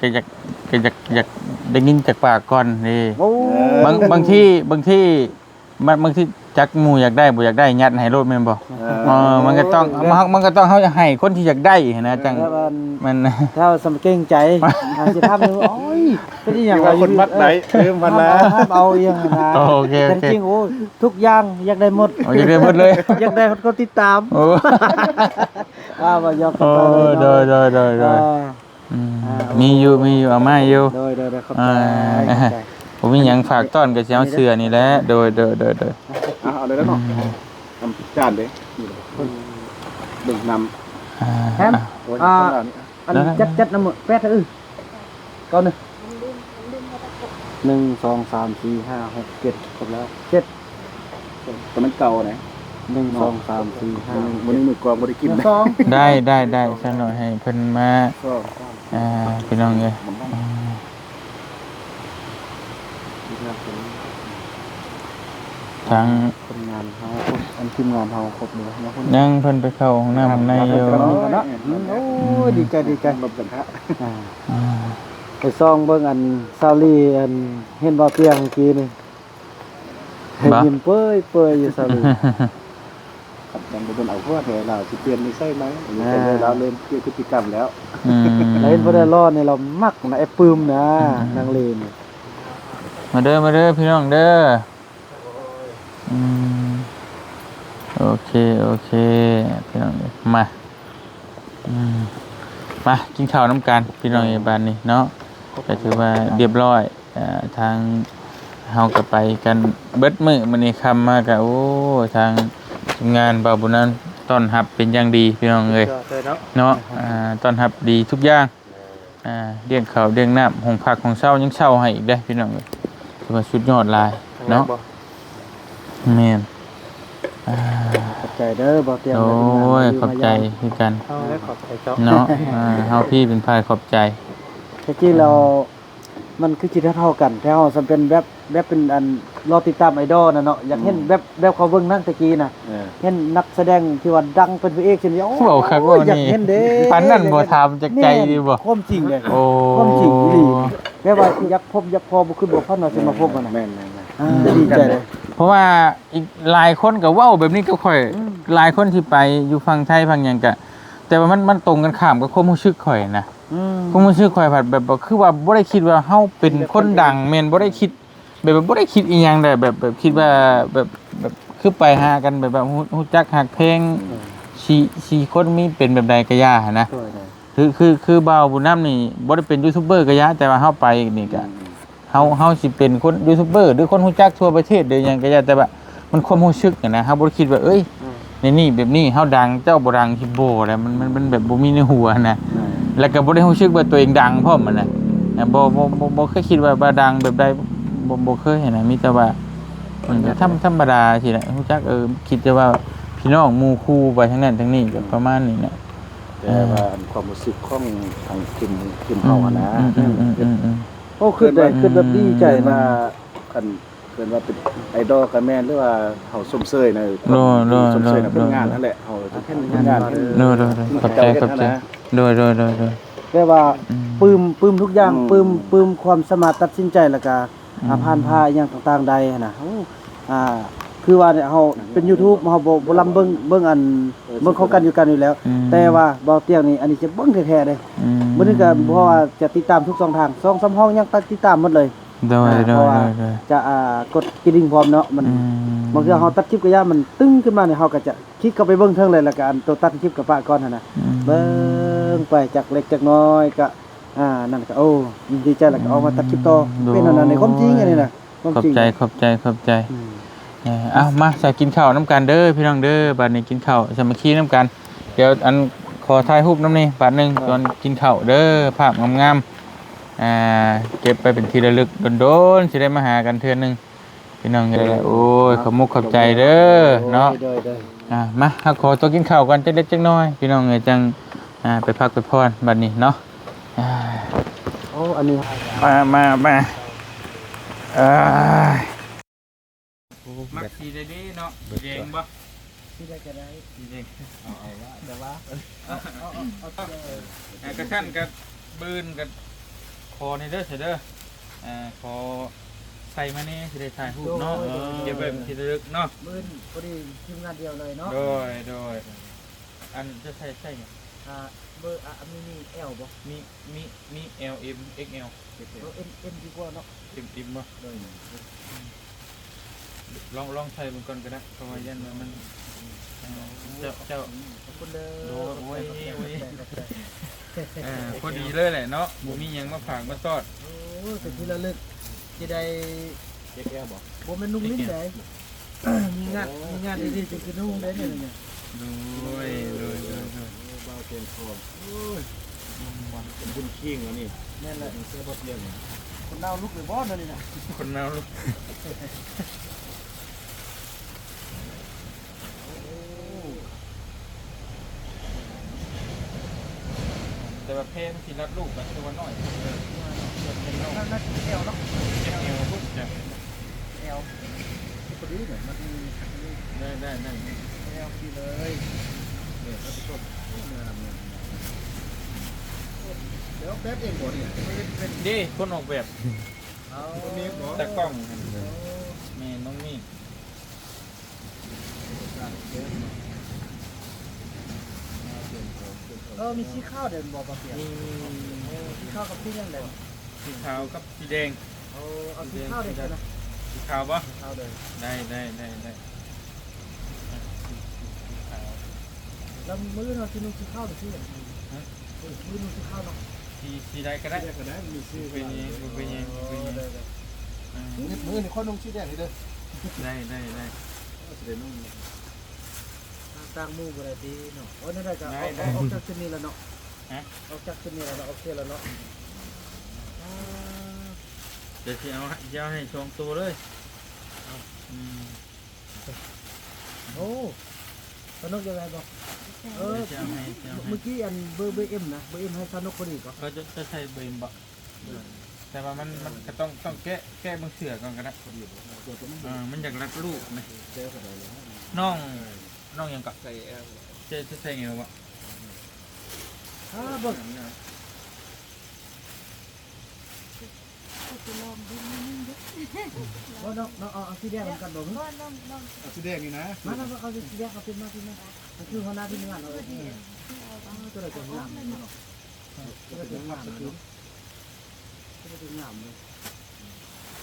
ກະຢາກ ກະຢາກ ຢາກໄດ້ຍິນຈາກປາກກ່ອນເດ້. ໂອ້ ບາງ ບາງທີ ບາງທີ ບາງ ບາງທີຈັກໝູ່ຢາກໄດ້ບໍ່ຢາກໄດ້ ຍັດໃຫ້ໂລດແມ່ນບໍ່? ເອີ ເອີ ມັນກໍຕ້ອງ ມັນ ມັນກໍຕ້ອງ ເຮົາຢາກໃຫ້ຄົນທີ່ຢາກໄດ້ຫັ້ນນະ ຈັ່ງ ແລ້ວອັນ ມັນ ຖ້າວ່າສຳເກງໃຈ ອາດຊິຖາມຢູ່ ໂອ້ຍ ເປັນອີ່ຫຍັງວ່າຄົນມັກໄດ້ ເອີ ມັນນະ ຫ້າມເອົາ ຫ້າມເອົາອີ່ຫຍັງຫັ້ນນະ. ໂອເຄ ແຕ່ ໂອເຄ ຈິງ ໂອ້ ທຸກຢ່າງຢາກໄດ້ໝົດ ໂອ້ ຢາກໄດ້ໝົດເລີຍ ຢາກໄດ້ຮອດຄົນຕິດຕາມ. ໂອ້ ວ່າ ວ່າຢອກກັນ ໂອ້ ໄປເນາະ. ໂດຍ ໂດຍ ໂດຍ ໂດຍ ອ່າ ອືມ ອ່າ ມີຢູ່ ມີຢູ່ ເອົາມາຢູ່. ໂດຍ ໂດຍ ໂດຍ ຂອບໃຈ ອ່າ ຂອບໃຈ. ບໍ່ມີຫຍັງ ຝາກຕ້ອນກໍຊິເອົາເສື້ອນີ້ແຫຼະ. ໂດຍ ໂດຍ ໂດຍ ໂດຍ. ອ່ະ ເອົາເລີຍເນາະ. ອືມ ອາ ຈານເດ້ ນີ້ເດ້ ເບິ່ງນຳ. ອ່າ ແຮມ ໂອ້ຍ ອ່າ ອັນນີ້ ຈັດ ຈັດນຳແປດ ເອີ ເກົ້າໜຶ່ງ ໜຶ່ງ ສອງ ສາມ ສີ່ ຫ້າ ຫົກ ເຈັດ ຄົບແລ້ວ ເຈັດ. ແຕ່ມັນເກົ່ານະ ໜຶ່ງ ສອງ ສາມ ສີ່ ຫ້າ ມື້ນີ້ມື້ກອງບໍ່ໄດ້ກິນ. ໄດ້ ໄດ້ ໄດ້ ສັກໜ້ອຍໃຫ້ເພິ່ນມາ ສອງ ສາມ ອ່າ ພີ່ນ້ອງເອີຍ ອືມ ທາງຄົນງານເຮົາຄົບ ອັນທີມງານເຮົາຄົບເລີຍເນາະ. ຍັງ ເພິ່ນໄປເຂົ້າຫ້ອງນ້ຳ ອ່າ ຂ້າງໃນຢູ່. ອືມ ໂອ້ຍ ດີໃຈ ດີໃຈ. ອ່າ ອ່າ ໄປສ່ອງເບິ່ງອັນສາວລີ ອັນເຫັນບໍ່ ຕຽງກີ້ນີ້ ຍິ້ມເປີຍໆຢູ່ສາວລີ. ຄັນບໍ່ໂດນເອົາຜົວແທ້ ລາວຊິປ່ຽນນິໄສໃໝ່. ອັນນີ້ກໍເລີຍ ອ່າ ລາວເລີ່ມປ່ຽນພຶດຕິກຳແລ້ວ. ອືມ ລາວເຫັນຜູ້ໃດຫຼໍ່ນີ້ລາວມັກນະ ແອບປຶ້ມນະ. ອືມ ນາງລີນີ້. ມາເດີ ມາເດີ ພີ່ນ້ອງເດີ. ອືມ ໂອເຄ ໂອເຄ ພີ່ນ້ອງເອີຍ ມາ ອືມ ມາກິນເຂົ້ານຳກັນ ພີ່ນ້ອງເອີຍ ບາດນີ້ເນາະ ກໍຖືວ່າຮຽບຮ້ອຍ. ອ່າ ທາງເຮົາກໍໄປກັນເບິດມື້ ມື້ນີ້ຄ່ຳມາກໍ ໂອ້ ທາງທີມງານບ່າວບຸນນຳຕ້ອນຮັບເປັນຢ່າງດີ ພີ່ນ້ອງເອີຍ ເນາະ. ອ່າ ຕ້ອນຮັບດີທຸກຢ່າງ ອ່າ ລ້ຽງເຂົ້າລ້ຽງນ້ຳ ຫ້ອງພັກຫ້ອງເຊົ່າຍັງເຊົ່າໃຫ້ອີກເດ້ ພີ່ນ້ອງເອີຍ ຖືວ່າສຸດຍອດຫຼາຍເນາະ. ແມ່ນ ອ່າ ຂອບໃຈເດີ ບ່າວຕຽງ ໂອ້ຍ ຂອບໃຈຄືກັນ ເຮົາແຫຼະຂອບໃຈເຈົ້າເນາະ. ອ່າ ເຮົາພີ່ເປັນຝ່າຍຂອບໃຈ. ແທ້ຈິງແລ້ວ ອືມ ມັນຄືຊິເທົ່າກັນ ແຕ່ເຮົາສ່ຳເປັນແບບ ແບບເປັນອັນລໍຕິດຕາມໄອດອນນະເນາະ ຢາກເຫັນ ອືມ ແບບ ແບບເຂົາເບິ່ງໜັງແຕ່ກີ້ນະ ເອີ ເຫັນນັກສະແດງທີ່ວ່າດັງເປັນພະເອກຊີ້ນະ ໂອ້ ເວົ້າຄັກເວົ້ານີ້ ຢາກເຫັນເດ້ ປານນັ້ນບໍ່ ຖາມຈາກໃຈດີບໍ່? ຄວາມຈິງເດ້ ໂອ້ ຄວາມຈິງອີ່ຫຼີ ແບບວ່າຢາກພົບຢາກພໍ້ ບໍ່ຄິດບໍ່ຝັນວ່າຊິມາພົບຫັ້ນນະ. ແມ່ນໆໆ ອ່າ ອືມ ດີໃຈເດ້ ເພາະວ່າອີກຫຼາຍຄົນກໍເວົ້າແບບນີ້ກັບຂ້ອຍ ອືມ ຫຼາຍຄົນທີ່ໄປຢູ່ຝັ່ງໄທຝັ່ງຫຍັງກະ ແຕ່ວ່າມັນ ມັນຕົງກັນຂ້າມກັບຄວາມຮູ້ສຶກຂ້ອຍນະ. ອືມ ຄວາມຮູ້ສຶກຂ້ອຍພັດແບບ ແບບຄືວ່າບໍ່ໄດ້ຄິດວ່າເຮົາເປັນຄົນດັງ ແມ່ນ ບໍ່ໄດ້ຄິດ ແບບ ແບບບໍ່ໄດ້ຄິດອີ່ຫຍັງເດ້ ແບບ ແບບຄິດວ່າແບບ ແບບຄືໄປຫາກັນແບບວ່າຮູ້ ຮູ້ຈັກຮັກແພງ ອືມ ສີ່ ສີ່ຄົນມີເປັນແບບໃດກໍຢ່າຫັ້ນນະ. ໂດຍໆ ຄື ຄື ຄືບ່າວບຸນນຳນີ້ບໍ່ໄດ້ເປັນຢູທູບເບີກໍຢ່າ ແຕ່ວ່າເຮົາໄປນີ້ກໍ ອືມ ເຮົາ ເຮົາຊິເປັນຄົນຢູທູບເບີ ຫຼື ຄົນຮູ້ຈັກທົ່ວປະເທດ ຫຼື ຫຍັງກໍຢ່າ ແຕ່ວ່າມັນຄວາມຮູ້ສຶກຫັ້ນນະ ເຮົາບໍ່ໄດ້ຄິດວ່າ ເອີຍ ອືມ ໃນນີ້ແບບນີ້ເຮົາດັງ ເຈົ້າບໍ່ດັງ ຊິບໍ່ແລ້ວ ມັນ ມັນ ມັນແບບບໍ່ມີໃນຫົວຫັ້ນນະ. ອືມ ແລ້ວກໍບໍ່ໄດ້ຮູ້ສຶກວ່າຕົວເອງດັງພ້ອມຫັ້ນນະ. ນະ ບໍ່ ບໍ່ ບໍ່ ບໍ່ເຄີຍຄິດວ່າ ວ່າດັງແບບໃດ ບໍ່ ບໍ່ເຄີຍຫັ້ນນະ ມີແຕ່ວ່າເພິ່ນກໍທຳ ທຳມະດາຊີ້ແຫຼະ ຮູ້ຈັກ ເອີ ຄິດແຕ່ວ່າພີ່ນ້ອງໝູ່ຄູ່ໄປທາງນັ້ນທາງນີ້ກໍປະມານນີ້ແຫຼະ ແຕ່ວ່າ ເອີ ອັນຄວາມຮູ້ສຶກຂອງທາງທີມ ທີມເຮົາຫັ້ນນະ ອືມ ອືມ ອືມ ອືມ ອືມ ໂອ້ ຄິດໄດ້ ເອີ້ນວ່າ ຄິດແບບດີໃຈ ເອີ້ນວ່າ ນະ ຄັນ ເອີ້ນວ່າເປັນໄອດອລກໍແມ່ນ ຫຼືວ່າເຮົາຊົມເຊີຍໃນ ໂດຍ ໂດຍ ຊົມເຊີຍໃນ ໂດຍ ຜົນງານຫັ້ນແຫຼະ ເຮົາເຫັນຜົນງານ ໂດຍ ໂດຍ ໂດຍ ຂອບໃຈ ຂອບໃຈ ເຂົາເຮັດຫັ້ນນະ ໂດຍ ໂດຍ ໂດຍ ໂດຍ ແປວ່າ ອືມ ປຶ້ມ ປຶ້ມທຸກຢ່າງ ອືມ ປຶ້ມ ປຶ້ມຄວາມສາມາດຕັດສິນໃຈ ແລ້ວກະ ອືມ ອ່າ ຜ່ານຜ່າອີ່ຫຍັງຕ່າງໆໄດ້ຫັ້ນນະ ໂອ້ ອ່າ ຄືວ່າເຮົາເປັນຢູທູບ ເຮົາບໍ່ ບໍ່ລຳເບິ່ງ ເບິ່ງອັນ ເອີ ເບິ່ງຂອງກັນຢູ່ກັນຢູ່ແລ້ວ ອືມ ແຕ່ວ່າບ່າວຕຽງນີ້ ອັນນີ້ຈະເບິ່ງແທ້ໆເດ້ ອືມ ມື້ນີ້ກໍ ເພາະວ່າຈະຕິດຕາມທຸກຊ່ອງທາງ ສອງສາມຫ້ອງຍັງຕິດຕາມໝົດເລີຍ ໂດຍ ອ່າ ໂດຍ ເພາະວ່າ ໂດຍ ໂດຍ ຈະ ອ່າ ກົດກະດິ່ງພ້ອມເນາະ ມັນ ອືມ ບາງເທື່ອເຮົາຕັດຄລິບກໍຢ້ານມັນຕຶ້ງຂຶ້ນມານີ້ ເຮົາກໍຈະຄລິກເຂົ້າໄປເບິ່ງເທິງເລີຍ ແລ້ວກໍອັນໂຕຕັດຄລິບກໍປະກ່ອນຫັ້ນນະ ອືມ ເບິ່ງໄປຈັກເລັກຈັກນ້ອຍກໍ ອ່າ ນັ້ນກໍ ໂອ້ ດີໃຈ ແລ້ວກໍອອກມາຕັດຄລິບຕໍ່ ອືມ ເປັນອັນນັ້ນໃນຄວາມຈິງອັນນີ້ນະ ຄວາມຈິງ ຂອບໃຈ ຂອບໃຈ ຂອບໃຈ ອືມ ເອີ ເອົາ ມາ ສາ ກິນເຂົ້ານຳກັນເດີພີ່ນ້ອງເດີ ບາດນີ້ກິນເຂົ້າສາມັກຄີນຳກັນ ດຽວອັນ ຂໍຖ່າຍຮູບນຳນີ້ບາດໜຶ່ງ ເອີ ຕອນກິນເຂົ້າເດີ ພາບງາມໆ ອ່າ ເກັບໄປເປັນທີ່ລະລຶກ ດົນໆຊິໄດ້ມາຫາກັນເທື່ອໜຶ່ງ ພີ່ນ້ອງເອີຍ ໂອ້ຍ ຂອບມຸກຂອບໃຈເດີເນາະ ໂດຍ ໂດຍ ອ່າ ມາ ເຮົາຂໍຕົວະກິນເຂົ້າກ່ອນ ຈັກເລັກຈັກນ້ອຍ ພີ່ນ້ອງເອີຍ ຈັ່ງ ອ່າ ໄປພັກໄປຜ່ອນບັດນີ້ເນາະ ອ່າ ໂອ້ ອັນນີ້ ມາ ມາ ມາ ເອີຍ ມັກສີໃດເດເນາະ ສີແດງບໍ່? ສີໃດກໍໄດ້ ສີແດງ ເອົາ ເອົາລະ ແຕ່ວ່າ ເອົາ ເອົາ ເອົາ ເອົາ ເອີ ກະຊັ້ນກະ ບືນກະ ຂໍແດ່ເດີ ເດີ ເອີ ຂໍໃສ່ມາແດ່ ຊິໄດ້ຖ່າຍຮູບເນາະ ໂດຍ ເອີ ເກັບໄວ້ເປັນທີ່ລະລຶກເນາະ ບືນພໍດີທີມງານດຽວເລີຍເນາະ ໂດຍ ໂດຍ ອັນຈະໃສ່ ໃສ່ຫຍັງ? ອ່າ ເບີ ອ່າ ມີ ມີແອວບໍ່? ມີ ມີ ມີແອວ ເອັມ ເອັກແອວ ເອັມ ເອັມດີກວ່າເນາະ ເອັມ ເອັມບໍ່? ໂດຍ ລອງ ລອງໃສ່ເບິ່ງກ່ອນກໍໄດ້ ເພາະວ່າຢ້ານວ່າມັນ ເອີ ເຈົ້າ ເຈົ້າ ຂອບຄຸນເດີ ໂດຍ ໂອ້ຍ ໂອ້ຍ ຂອບໃຈ ຂອບໃຈ ອ່າ ພໍດີເລີຍແຫຼະເນາະ ບໍ່ມີຫຍັງມາຝາກມາຕ້ອນ ໂອ້ຍ ເປັນທີ່ລະລຶກ ຊິໄດ້ ເອັກແອວບໍ່? ບໍ່ແມ່ນນຸ່ງມິນໃດ ມີງານ ມີງານດີໆ ຈຶ່ງຊິນຸ່ງໄດ້ນີ້ ໂດຍ ໂດຍ ໂດຍ ໂດຍ ໂອ້ ບ່າວເປັນຂອງ ໂອ້ຍ ມັນເປັນບຸນຄີງແລ້ວນີ້ ແມ່ນແຫຼະ ເສື້ອບໍ່ຕຽງ ຄົນນາວລຸກເລີຍບໍ່ ແນວນີ້ນະ ຄົນນາວລຸກ ໂອ້ ແຕ່ວ່າແພມັນຊິລັດລູກກໍຄືວ່ານ້ອຍ ນ້ອຍເນາະ ເປັນແອວເນາະ ເປັນແອວພຸ້ນ ແອວ ພໍດີເນາະ ມັນ ໄດ້ ໄດ້ ໄດ້ ແອວພໍດີເລີຍ ເອີ ທ່ານຜູ້ຊົມ ງາມ ງາມ ງາມ ດຽວແປັບເອງບໍ່ນີ້ ເດ້ ຄົນອອກແບບ ເອົາ ຕາກ້ອງ ໂອ້ ແມ່ນ ນ້ອງມີ ເອີ ມີສີຂາວເດ້ບໍ່ ປາປຽກ? ມີ ມີ ມີ ມີ ໂອ້ ສີຂາວກັບສີຫຍັງແດ່? ສີຂາວກັບສີແດງ ໂອ້ ເອົາສີຂາວເດ້ຊະນະ ສີຂາວບໍ່? ຂາວເດີ ໄດ້ ໄດ້ ໄດ້ ໄດ້ ສີຂາວ ແລ້ວມື້ອື່ນເຮົາຊິນຸ່ງສີຂາວເດີ ສີຫຍັງ? ຮະ? ມື້ອື່ນນຸ່ງສີຂາວເນາະ ສີ ສີໃດກໍໄດ້ ສີໃດກໍໄດ້ ມີສີ ບໍ່ເປັນຫຍັງ ບໍ່ເປັນຫຍັງ ບໍ່ເປັນຫຍັງ ເອີ ໄດ້ ໄດ້ ອືມ ມື້ອື່ນຂ້ອຍນຸ່ງສີແດງນີ້ເດີ ໄດ້ ໄດ້ ໄດ້ ຊິໄດ້ນຸ່ງ ຕ່າງໝູ່ບໍ່ໄດ້ຕິເນາະ ໂອ້ ແນວໃດກໍ ໄດ້ ໄດ້ ອອກ ອອກຈາກຈຸດນີ້ແລ້ວເນາະ ຮະ? ອອກຈາກຈຸດນີ້ແລ້ວເນາະ ໂອເຄແລ້ວເນາະ ອ່າ ດຽວຊິເອົາ ຊິເອົາໃຫ້ສອງໂຕເລີຍ ເອົາ ອືມ ໂອ້ ສະໜຸກຢູ່ໄດ້ບໍ່? ເອີ ດຽວຊິເອົາໃຫ້ ຊິເອົາໃຫ້ ມື້ກີ້ອັນເບີ ເບີເອັມນະ ເບີເອັມໃຫ້ສະໜຸກພໍດີກໍ ເຂົາຈະ ຈະໃສ່ເບີເອັມບໍ່? ແຕ່ວ່າມັນ ມັນກໍຕ້ອງ ຕ້ອງແກະ ແກະເບິ່ງເສື້ອກ່ອນກໍໄດ້ ເອີ ມັນຢາກລັດລູກນະ ນ້ອງ ນ້ອງຫຍັງເກາະ? ໃສ່ແອວ ຈະ ຈະໃສ່ແອວບໍ່? ເອີ ເບິ່ງ ກໍໄປລອງເບິ່ງໜ້ອຍໜຶ່ງເດີ ບໍ່ ນ້ອງ ນ້ອງເອົາ ເອົາສີແດງນຳກັນບໍ່? ບໍ່ ນ້ອງ ນ້ອງ ເອົາສີແດງນີ້ນະ ມາ ມາ ມາ ເອົາສີແດງ ເອົາ ຂຶ້ນມາ ຂຶ້ນມາ ຄືຫົວໜ້າທີມງານເຮົາ ເອີ ເອີ ຕົວໃດກໍງາມເນາະ ຕົວໃດກໍງາມເນາະ ຕົວໃດກໍງາມເນາະ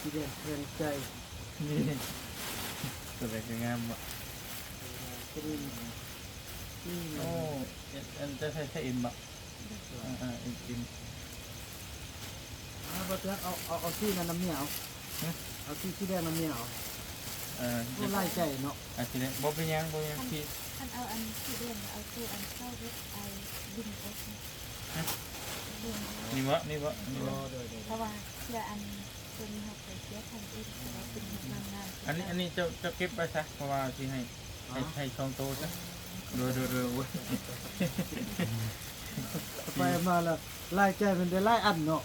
ສີແດງແຂງໃຈ ນີ້ ຕົວໃດກໍງາມບໍ່? ຕົວນີ້ ອືມ ໂອ້ ອັນ ອັນຈະໃສ່ ໃສ່ເອັມບໍ່? ອ່າ ເອັມ ເອັມ ອ່າ ບໍ່ເທື່ອ ເອົາ ເອົາ ເອົາສີນັ້ນນຳເມຍເອົາ ຮະ? ເອົາສີ ສີແດງນຳເມຍເອົາ ເອີ ໂອ້ ຫຼາຍໃຈເນາະ ອ່າ ສີແດງ ບໍ່ເປັນຫຍັງ ບໍ່ເປັນຫຍັງ ສີ ຄັນເອົາອັນສີແດງ ເອົາໂຕອັນເກົ່າເຮັດ ໄອ້ ດຶງອອກ ຮະ? ນີ້ບໍ່ ນີ້ບໍ່ ນີ້ບໍ່? ເພາະວ່າເທື່ອອັນ ຕົວນີ້ເຮົາໄປເສຍທາງອື່ນ ເພາະວ່າເປັນເຮັດງານໆ ອັນນີ້ ອັນນີ້ເຈົ້າ ເຈົ້າເກັບໄວ້ຊະ ເພາະວ່າຊິໃຫ້ ໃຫ້ ໃຫ້ສອງໂຕຊະ. ໂດຍ ໂດຍ ໂດຍ ໂອ້ຍ ໄປມາແລ້ວ ລາຍຈ່າຍມັນໄດ້ຫຼາຍອັນເນາະ.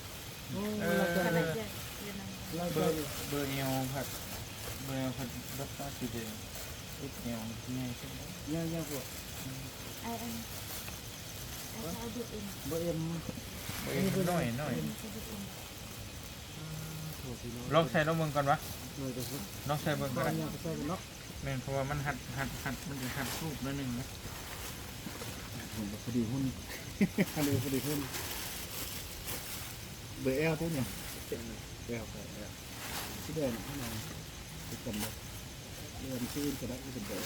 ໂອ້ ເອີ ລາຍຈ່າຍ ລາຍຈ່າຍ ເອີ ລາຍ ເບີ ຈ່າຍ ເບີແອວພັດ ເບີແອວພັດບັດຕາສີແດງ ເອັກແອວໃຫຍ່ສຸດແລ້ວ ໃຫຍ່ ໃຫຍ່ໂພດ. ອືມ ໄອ້ອັນ ໄອ້ເຈົ້າເບີເອັມ ເບີເອັມ ເບີເອັມ ອັນນີ້ເບີນ້ອຍ ນ້ອຍ ເອີ ລອງໃສ່ລອງເບິ່ງກ່ອນວະ. ໂດຍ ໂດຍ ລອງໃສ່ເບິ່ງກໍໄດ້ ລອງໃສ່ເບິ່ງເນາະ. ແມ່ນ ເພາະວ່າມັນຮັດ ຮັດ ຮັດ ມັນຈະຮັດຮູບໜ້ອຍໜຶ່ງນະ. ມັນກໍພໍດີຫຸ້ນ ອັນນີ້ພໍດີຫຸ້ນ. ເບີແອວຕິນີ້ ແອວ ແອວ ສີແດງຫັ້ນນະ ຄືກັນເດີ ຫຼືວ່າສີອື່ນກໍໄດ້ ຄືກັນເດີ.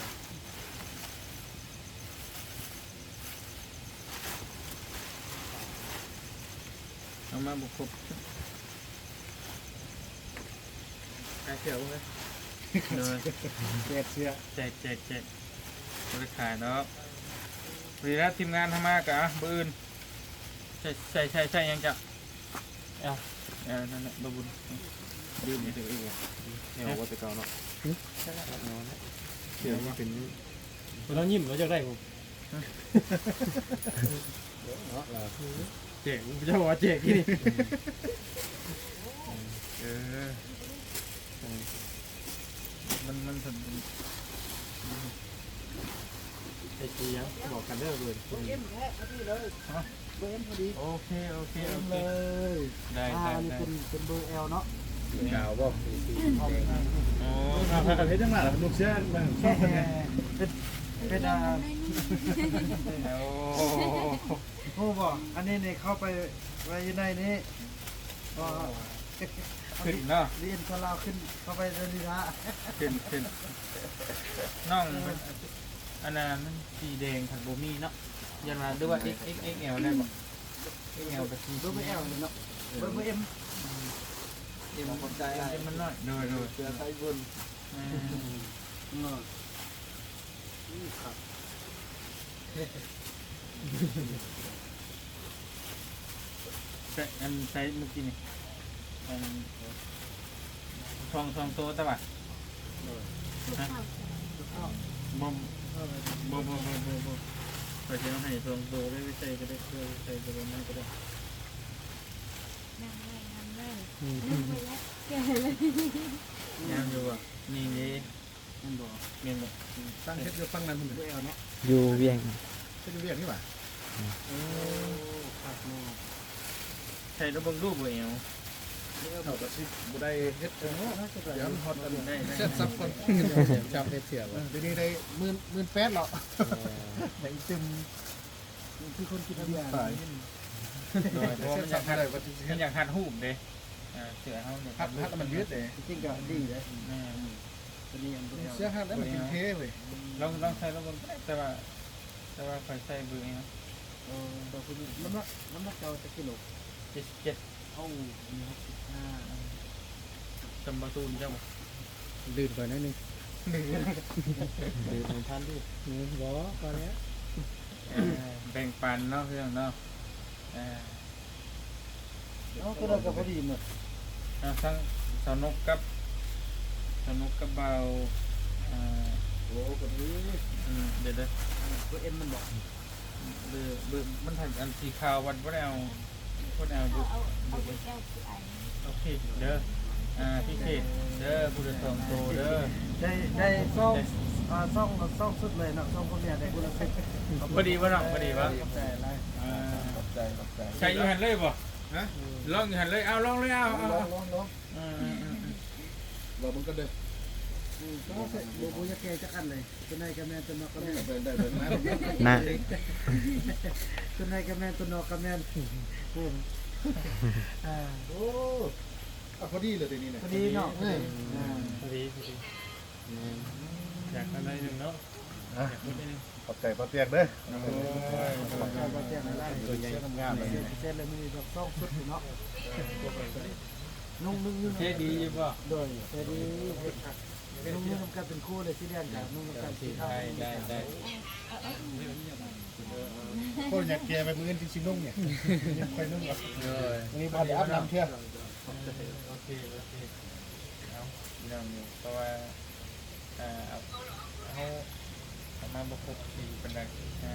ເອົາມາບໍ່ຄົບ ຂາຍເສື້ອບໍ່ເອີຍ? ໂດຍ ແຈກເສື້ອ ແຈກ ແຈກ ແຈກ ບໍ່ໄດ້ຂາຍດອກ. ພໍດີລະ ທີມງານເຮົາມາກະ ມື້ອື່ນ ໃສ່ ໃສ່ ໃສ່ ໃສ່ຫຍັງເຈົ້າ? ແອວ ແອວ ນັ້ນແຫຼະ ບໍ່ບຸນ ລືມອີກ ແອວວ່າແຕ່ເກົ່າເນາະ. ຫຶ? ເສື້ອມັນເປັນ ເພິ່ນເອົາຍິ້ມ ເຮົາຢາກໄດ້ບໍ່? ເນາະ ແຈກ ເຈົ້າວ່າແຈກທີ່ນີ້. ເອີ ມັນ ມັນ ໃສ່ສີຫຍັງ ບອກກັນເດີ ເບີ ເບີເອັມແທ້ ພໍດີເລີຍ. ຮະ? ເບີເອັມພໍດີ. ໂອເຄ ໂອເຄ ໂອເຄ ເອີ ໄດ້ ອ່າ ໄດ້ ອັນນີ້ ໄດ້ ເປັນ ເປັນເບີແອວເນາະ. ຂາວບໍ່? ໂອ້ ຖ້າພາກັນເຮັດຫຍັງລະ ລູກເສື້ອ ເປັນ ເປັນ ອ່າ ໂອ້ ຮູ້ບໍ່? ອັນນີ້ນີ້ເຂົ້າໄປໄວ້ຢູ່ໃນນີ້ ກໍ ຂຶ້ນເນາະ ດີເອັນຊາລາວຂຶ້ນເຂົ້າໄປໃນນີ້ລະ ຂຶ້ນ ຂຶ້ນ ນ້ອງ ເອີ ອັນນັ້ນມັນສີແດງພັດບໍ່ມີເນາະ ຢ້ານວ່າ ຫຼືວ່າ ເອັກ ເອັກ ເອັກແອວ ໄດ້ບໍ່? ເອັກແອວ ກໍສີ ເບີແອວເນາະ ເອີ ເບີເອັມ ເອັມ ຂອບໃຈ ເອັມມັນນ້ອຍ ໂດຍ ໂດຍ ເສື້ອໄຊບຸນ ອືມ ເນາະ. ໃສ່ ອັນໃສ່ມື້ກີ້ນີ້ ອັນ ສອງ ສອງໂຕແຕ່ວ່າ ບໍ່ ບໍ່ ບໍ່ ຂ້ອຍຊິເອົາໃຫ້ສອງໂຕເລີຍ ໃສ່ກໍໄດ້ ໃສ່ໂຕນັ້ນກໍໄດ້. ງາມເລີຍ ງາມເລີຍ ອືມ ຍັງບໍ່ຢາກແກ່ເລີຍ ງາມຢູ່ບໍ່? ນີ້ເດ້ ແມ່ນບໍ່? ແມ່ນບໍ່? ອືມ ສ້າງເຮັດຢູ່ຝັ່ງນັ້ນພຸ້ນ ບໍ່ແອວເນາະ ຢູ່ວຽງ ເຮັດຢູ່ວຽງນີ້ຫວາ? ອືມ ໂອ້ ຄັກເນາະ ໃສ່ລະເບິ່ງດູບໍ່ແອວ ເຮົາກໍຊິບໍ່ໄດ້ເຮັດເນາະ ຢ້ານຮອດອັນ ໄດ້ ໄດ້ ເຊັດຊັບກ່ອນ ຈັບເຮັດເທື່ອບໍ່ ເອີ ດຽວນີ້ໄດ້ໝື່ນ ໝື່ນແປດແລ້ວ ເອີ ໄດ້ຕື່ມ ຄືຄົນກິນເບຍ ໂດຍ ເພາະວ່າມັນຢາກຮັດ ມັນຢາກຮັດຮູບເດ້ ອ່າ ເສື້ອເຮົານີ້ ຮັດ ຮັດແລ້ວມັນຍືດເດ້ ຈິງໆກໍດີເດ້ ແມ່ນ ຕົວນີ້ອັນ ເສື້ອຮັດແລ້ວມັນເປັນເທເວີຍ ລອງ ລອງໃສ່ລອງເບິ່ງກໍໄດ້ ແຕ່ວ່າ ແຕ່ວ່າຂ້ອຍໃສ່ເບີນີ້ນະ ເອີ ແຕ່ຄົນນີ້ ນ້ຳໜັກ ນ້ຳໜັກເຈົ້າຈັກກິໂລ? ເຈັດສິບເຈັດ ເອົ້າ ອັນນີ້ຫົກສິບຫ້າ ຈຳບໍ່ຕູນເຈົ້າ ລື່ນໄປໜ້ອຍໜຶ່ງ ລືມ ລືມບໍ່ທັນຕິ ອືມ ບໍ່ ພໍແລ້ວ ເອີ ແບ່ງປັນເນາະ ເພື່ອນເນາະ ເອີ ເອົາ ຕົວໃດກໍພໍດີໝົດ ອ່າ ທັງສາວນົກກັບ ສາວນົກກັບບ່າວ ອ່າ ໂອ້ ພໍດີ ອືມ ດຽວ ດຽວ ເບີເອັມມັນບໍ່? ເບີ ເບີ ມັນ ອັນສີຂາວວັດບໍ່ໄດ້ເອົາ ບໍ່ໄດ້ເອົາ ເອົາ ເອົາ ເອົາ ເອັກແອວຄືໄອ ໂອເຄເດີ ອ່າ ພິເສດເດີ ຜູ້ລະສອງໂຕເດີ ໄດ້ ໄດ້ສອງ ອ່າ ສອງ ສອງຊຸດເລີຍເນາະ ສອງຜົວເມຍໄດ້ຜູ້ລະຊຸດ ພໍດີບໍ່ນ້ອງ ພໍດີບໍ່? ຂອບໃຈຫຼາຍ ອ່າ ຂອບໃຈ ຂອບໃຈ ໃສ່ຢູ່ຫັ້ນເລີຍບໍ່? ຮະ? ລອງຢູ່ຫັ້ນເລີຍ ເອົາ ລອງເລີຍ ເອົາ ເອົາ ລອງ ລອງ ລອງ ເອີ ເອີ ເອີ ລອງເບິ່ງກ່ອນເດີ ອືມ ບໍ່ ບໍ່ຢາກແກ່ຈັກອັນເລີຍ ຕົວໃດກໍແມ່ນ ຕົວນອກກໍແມ່ນ ໄດ້ ໄດ້ ໄດ້ ນະ ຕົວໃດກໍແມ່ນ ຕົວນອກກໍແມ່ນ ເອີ ອ່າ ໂອ້ ອ່ະ ພໍດີເລີຍ ຕົວນີ້ນະ ພໍດີເນາະ ພໍດີ ພໍດີ ພໍດີ ອືມ ຢາກອັນໃດໜຶ່ງເນາະ ອ່ະ ຢາກອັນໃດໜຶ່ງ ຂອບໃຈປ້າປຽກເດີ ໂອ້ຍ ຂອບໃຈປ້າປຽກຫຼາຍໆ ຕົວໃຫຍ່ງາມເລີຍ ພິເສດເລີຍ ມີແບບສອງຊຸດເນາະ ນຸ່ງ ນຸ່ງ ນຸ່ງ ເສດດີຢູ່ບໍ່? ໂດຍ ເສດດີ ຄັກ ເປັນ ນຸ່ງນຳກັນເປັນຄູ່ເລີຍ ສີແດງກະນຸ່ງນຳກັນ ສີຂາວ ໄດ້ ໄດ້ ໄດ້ ໂອ້ ຢາກແກ່ໄວ້ ມື້ອື່ນຈຶ່ງຊິນຸ່ງນີ້ ຄ່ອຍນຸ່ງ ໂດຍ ມື້ນີ້ບໍ່ໄດ້ອາບນ້ຳເທື່ອ ໂອເຄ ໂອເຄ ເອົາ ພີ່ນ້ອງ ເພາະວ່າ ອ່າ ເຮົາ ເຮົາເອົາມາບໍ່ຄົບສີປານໃດ ອ່າ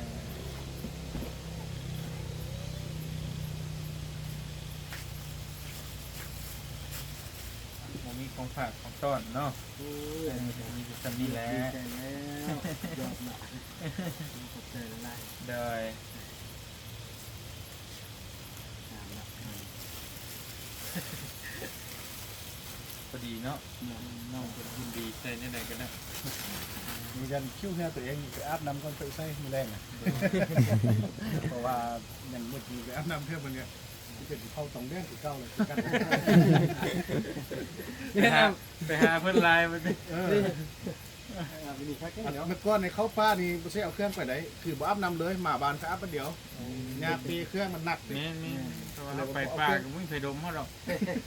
ບໍ່ມີຂອງຝາກຂອງຕ້ອນເນາະ ໂອ້ຍ ເອີ ມີແຕ່ສ່ຳນີ້ແຫຼະ ດີໃຈແລ້ວ ຍອດມາກ ຂອບໃຈຫຼາຍໆ ໂດຍ ງາມລະ ງາມ ພໍດີເນາະ ເນາະ ນ້ອງເພິ່ນຫຸ່ນດີ ໃສ່ແນວໃດກໍໄດ້ ມີແຕ່ຄິວເຮືອຕົວເອງ ໄປອາບນ້ຳກ່ອນ ຄ່ອຍໃສ່ມື້ແລງນະ ໂດຍ ເພາະວ່າຍັງມືດຢູ່ ໄປອາບນ້ຳເທື່ອ ບັດນີ້ ເປັນເຂົາຕ້ອງແດງຄືເກົ່າເລີຍ ຄືກັນ ໄປຫາ ໄປຫາເພິ່ນຫຼາຍບັດນີ້ ເອີ ອັນ ເມື່ອກ່ອນໃນເຂົ້າປ່ານີ້ບໍ່ໃຊ່ເອົາເຄື່ອງໄປໃດ ຄືບໍ່ອາບນ້ຳເລີຍ ມາບ້ານກໍອາບບາດດຽວ ອືມ ຍາກເປເຄື່ອງມັນໜັກເດ້ ແມ່ນໆ ເພາະວ່າເຮົາໄປປ່າກໍບໍ່ມີໃຜດົມເຮົາດອກ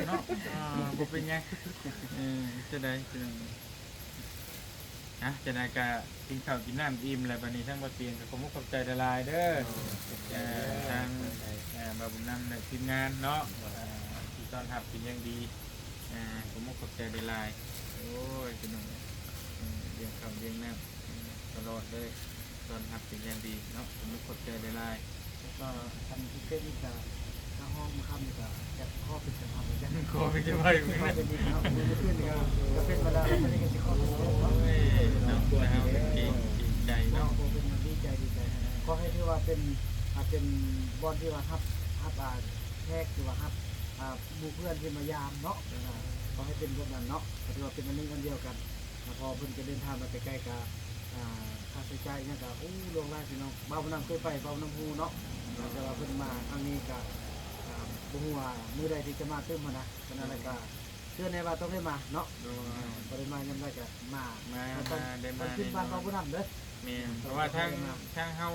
ເນາະ ອ່າ ບໍ່ເປັນຫຍັງ ເອີ ຈັ່ງໃດ ຈັ່ງໃດ ອ່ະ ຈັ່ງໃດກໍກິນເຂົ້າກິນນ້ຳອີ່ມແລ້ວ ບັດນີ້ທາງບ່າວຕຽງກໍຂໍມຸກຂອບໃຈຫຼາຍໆເດີ ເອີ ທາງ ເອີ ບ່າວບຸນນຳ ແລະ ທີມງານເນາະ ເອີ ທີ່ຕ້ອນຮັບເປັນຢ່າງດີ ອ່າ ຂໍມຸກຂອບໃຈຫຼາຍໆ ໂອ້ຍ ພີ່ນ້ອງ ເອີ ລ້ຽງເຂົ້າລ້ຽງນ້ຳ ເອີ ຕະຫຼອດເລີຍ ຕ້ອນຮັບເປັນຢ່າງດີເນາະ ຂໍມຸກຂອບໃຈຫຼາຍໆ ແລ້ວກໍຄັນພິເສດນີ້ກໍ ທາງຫ້ອງມາຄ່ຳນີ້ກໍຢາກຂໍເປັນເຈົ້າພາບ ຂໍເປັນເຈົ້າພາບ ຂໍເປັນເຈົ້າພາບ ເນາະ ມື້ຄືນນີ້ກໍ ກໍເປັນມາແລ້ວ ມື້ນີ້ກໍຊິຂໍເປັນເຈົ້າພາບ ໂອ້ຍ ເນາະ ເຮົາກໍເກງ ເກງໃຈເນາະ ບໍ່ເປັນຫຍັງ ດີໃຈ ດີໃຈ ຂໍໃຫ້ຖືວ່າເປັນ ອ່າ ເປັນບ່ອນທີ່ວ່າຮັບ ຮັບ ອ່າ ແຂກ ຫຼືວ່າຮັບ ອ່າ ໝູ່ເພື່ອນທີ່ມາຢາມເນາະ ເອີ ຂໍໃຫ້ເປັນແບບນັ້ນເນາະ ກໍຖືວ່າເປັນອັນໜຶ່ງອັນດຽວກັນ ເພາະວ່າເພິ່ນກໍເດີນທາງມາແຕ່ໄກ ກໍ ອ່າ ຄ່າໃຊ້ຈ່າຍອີ່ຫຍັງກໍ ໂອ້ ຫຼວງຫຼາຍພີ່ນ້ອງ ບ່າວບຸນນຳເຄີຍໄປ ບ່າວບຸນນຳຮູ້ເນາະ ແຕ່ວ່າເພິ່ນມາຄັ້ງນີ້ກໍ ອ່າ ບໍ່ຮູ້ວ່າມື້ໃດທີ່ຈະມາຕື່ມຫັ້ນນະ ສະນັ້ນແລ້ວກໍເຊື່ອແນ່ວ່າຕ້ອງໄດ້ມາເນາະ ໂດຍ ອ່າ ບໍ່ໄດ້ມາຍາມໃດກໍມາ ມາ ມາ ໄດ້ມາ ຕ້ອງຂຶ້ນບ້ານບ່າວບຸນນຳເດີ ແມ່ນ ເພາະວ່າທາງ ທາງເຮົາ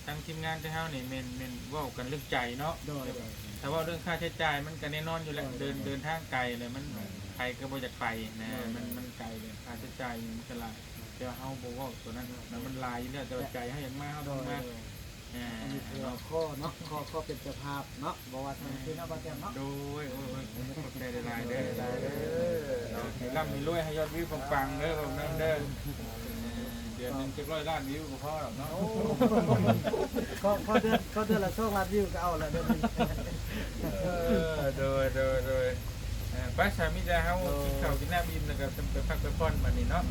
ທາງທີມງານແຕ່ເຮົານີ້ແມ່ນ ແມ່ນເວົ້າກັນເລື່ອງໃຈເນາະ ໂດຍ ໂດຍ ຖ້າເວົ້າເລື່ອງຄ່າໃຊ້ຈ່າຍມັນກໍແນ່ນອນຢູ່ແລ້ວ ໂດຍ ເດີນ ໂດຍ ເດີນທາງໄກແລ້ວມັນ ໂດຍ ໃຜກໍບໍ່ຢາກໄປນະ ໂດຍ ມັນ ມັນໄກເລີຍ ຄ່າໃຊ້ຈ່າຍມັນກໍຫຼາຍ ແຕ່ວ່າເຮົາບໍ່ເວົ້າຕົວນັ້ນ ໂດຍ ແລ້ວມັນຫຼາຍຢູ່ແລ້ວ ແຕ່ວ່າໃຈເຮົາຢາກມາ ເຮົາຕ້ອງມາ ໂດຍ ໂດຍ ອ່າ ອັນນີ້ຄື ເນາະ ຂໍ້ເນາະ ຂໍ້ ຂໍ້ເປັນເຈົ້າພາບເນາະ ບໍ່ວ່າທາງ ແມ່ນ ທີ່ເນາະ ບ່າວແຈ່ມເນາະ ໂດຍ ໂອ້ຍ ໂອ້ຍ ຂອບໃຈຫຼາຍໆເດີ ເນາະ ໃຫ້ລ່ຳໃຫ້ລວຍ ໃຫ້ຍອດວິວປັງໆເດີ ເອີ ເດືອນໜຶ່ງຈັກຮ້ອຍລ້ານວິວກໍພໍດອກເນາະ ໂອ້ ຂໍ ຂໍເດືອນ ຂໍເດືອນລະສອງລ້ານວິວກໍເອົາລະເດືອນໜຶ່ງ ເອີ ໂດຍ ໂດຍ ໂດຍ ເອີ ໄປ ສາມີແຕ່ເຮົາ ໂດຍ ກິນເຂົ້າກິນນ້ຳອີ່ມແລ້ວກໍໄປພັກໄປຜ່ອນບັດນີ້ເນາະ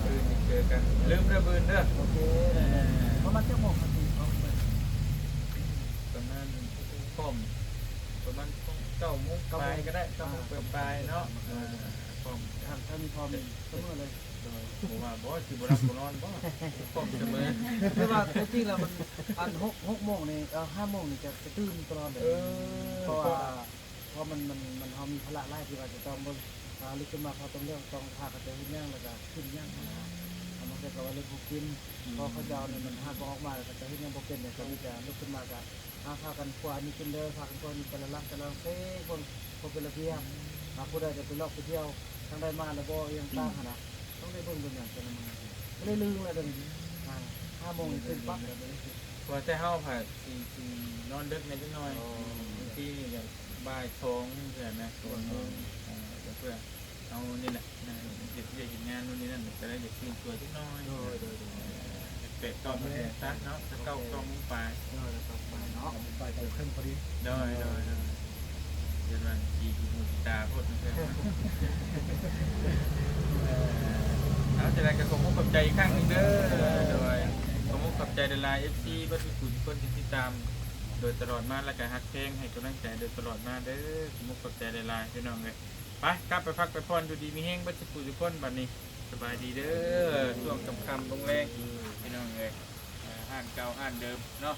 ມື້ອື່ນເຈີກັນ ຢ່າລືມເດີ ມື້ອື່ນເດີ ໂອເຄ ເອີ ປະມານຈັກໂມງຄັບ ປະມານ ພ້ອມ ປະມານເກົ້າໂມງປາຍກໍໄດ້ ເກົ້າໂມງປາຍເນາະ ອ່າ ພ້ອມ ຖ້າ ຖ້າມີພ້ອມສະເໝີເລີຍ ໂດຍ ບໍ່ວ່າບໍ່ ຊິບໍ່ຫຼັບບໍ່ນອນບໍ່ ພ້ອມສະເໝີ ແຕ່ວ່າແທ້ຈິງແລ້ວມັນ ອັນ ຫົກ ຫົກໂມງນີ້ ເອີ ຫ້າໂມງນີ້ຈະ ຈະຕື່ນຕະຫຼອດເລີຍ ເອີ ເພາະວ່າ ເພາະມັນ ມັນ ມັນ ເຮົາມີພາລະຫຼາຍທີ່ວ່າຈະຕ້ອງເບິ່ງ ອ່າ ລຸກຂຶ້ນມາ ເຮົາຕ້ອງລ້ຽງ ຕ້ອງພາເຂົາເຈົ້າເຮັດຫຍັງ ແລ້ວກໍຂຶ້ນຫຍັງຫັ້ນນະ ບາງເທື່ອກໍວ່າເລື່ອງຂອງກິນ ອືມ ເພາະເຂົາເຈົ້ານີ້ມັນຫາກໍອອກມາ ແລ້ວເຂົາເຈົ້າເຮັດຫຍັງບໍ່ເປັນ ແລ້ວກໍມີແຕ່ລຸກຂຶ້ນມາກໍ ອ່າ ພາກັນຄົວອັນນີ້ກິນເດີ ພາກັນຄົວອັນນີ້ ແຕ່ລະຫຼັງ ແຕ່ລະຫຼັງ ເພງເບິ່ງ ບໍ່ເປັນລະບຽບ ອ່າ ຜູ້ໃດຈະໄປລອກໄປທ່ຽວ ທາງໃດມາແລ້ວບໍ່ ອີ່ຫຍັງຕ່າງຫັ້ນນະ ຕ້ອງໄດ້ເບິ່ງເປັນຫຍັງ ແຕ່ລະມື້ ກໍເລີຍລືມແລ້ວເດີ ອ່າ ຫ້າໂມງນີ້ຕື່ນປັບແລ້ວເດີ ວ່າແຕ່ເຮົາພະ ຊິ ຊິນອນເດິກແດ່ຈັກໜ່ອຍ ໂອ້ ບາງທີກໍບ່າຍສອງເທື່ອນະ ສອງໂມງ ອ່າ ເພື່ອ ເຮົານີ້ແຫຼະ ເຮັດວຽກເຮັດງານໂນ່ນນີ້ນັ້ນ ກໍເລີຍຢາກຕື່ນຕົວຈັກໜ່ອຍ ໂດຍ ໂດຍ ໂດຍ ແປດເກົ້າໂມງຊະເນາະ ເກົ້າ ເກົ້າໂມງປາຍ ໂດຍ ເກົ້າໂມງປາຍເນາະ ບ່າຍໂມງເຄິ່ງພໍດີ ໂດຍ ໂດຍ ໂດຍ ຢ້ານວ່າຂີ້ ຂີ້ຫູຂີ້ຕາໂພດເນາະ ເອີ ເອົາ ຈັ່ງໃດກໍຂໍຂອບໃຈອີກຄັ້ງໜຶ່ງເດີ ໂດຍ ຂໍຂອບໃຈຫຼາຍໆ ເອັຟຊີ ເບິດທຸກຜູ້ທຸກຄົນທີ່ຕິດຕາມໂດຍຕະຫຼອດມາ ແລ້ວກໍຮັກແພງໃຫ້ກຳລັງໃຈໂດຍຕະຫຼອດມາເດີ ຂໍຂອບໃຈຫຼາຍໆ ພີ່ນ້ອງເອີຍ. ໄປ ກັບໄປພັກໄປຜ່ອນ ຢູ່ດີມີແຮງເບິດສູ່ຜູ້ສູ່ຄົນ ບັດນີ້ ສະບາຍດີເດີ ຊ່ວງຄ່ຳໆລົງແລງ ພີ່ນ້ອງເອີຍ ເອີ ຮ້ານເກົ່າຮ້ານເດີມເນາະ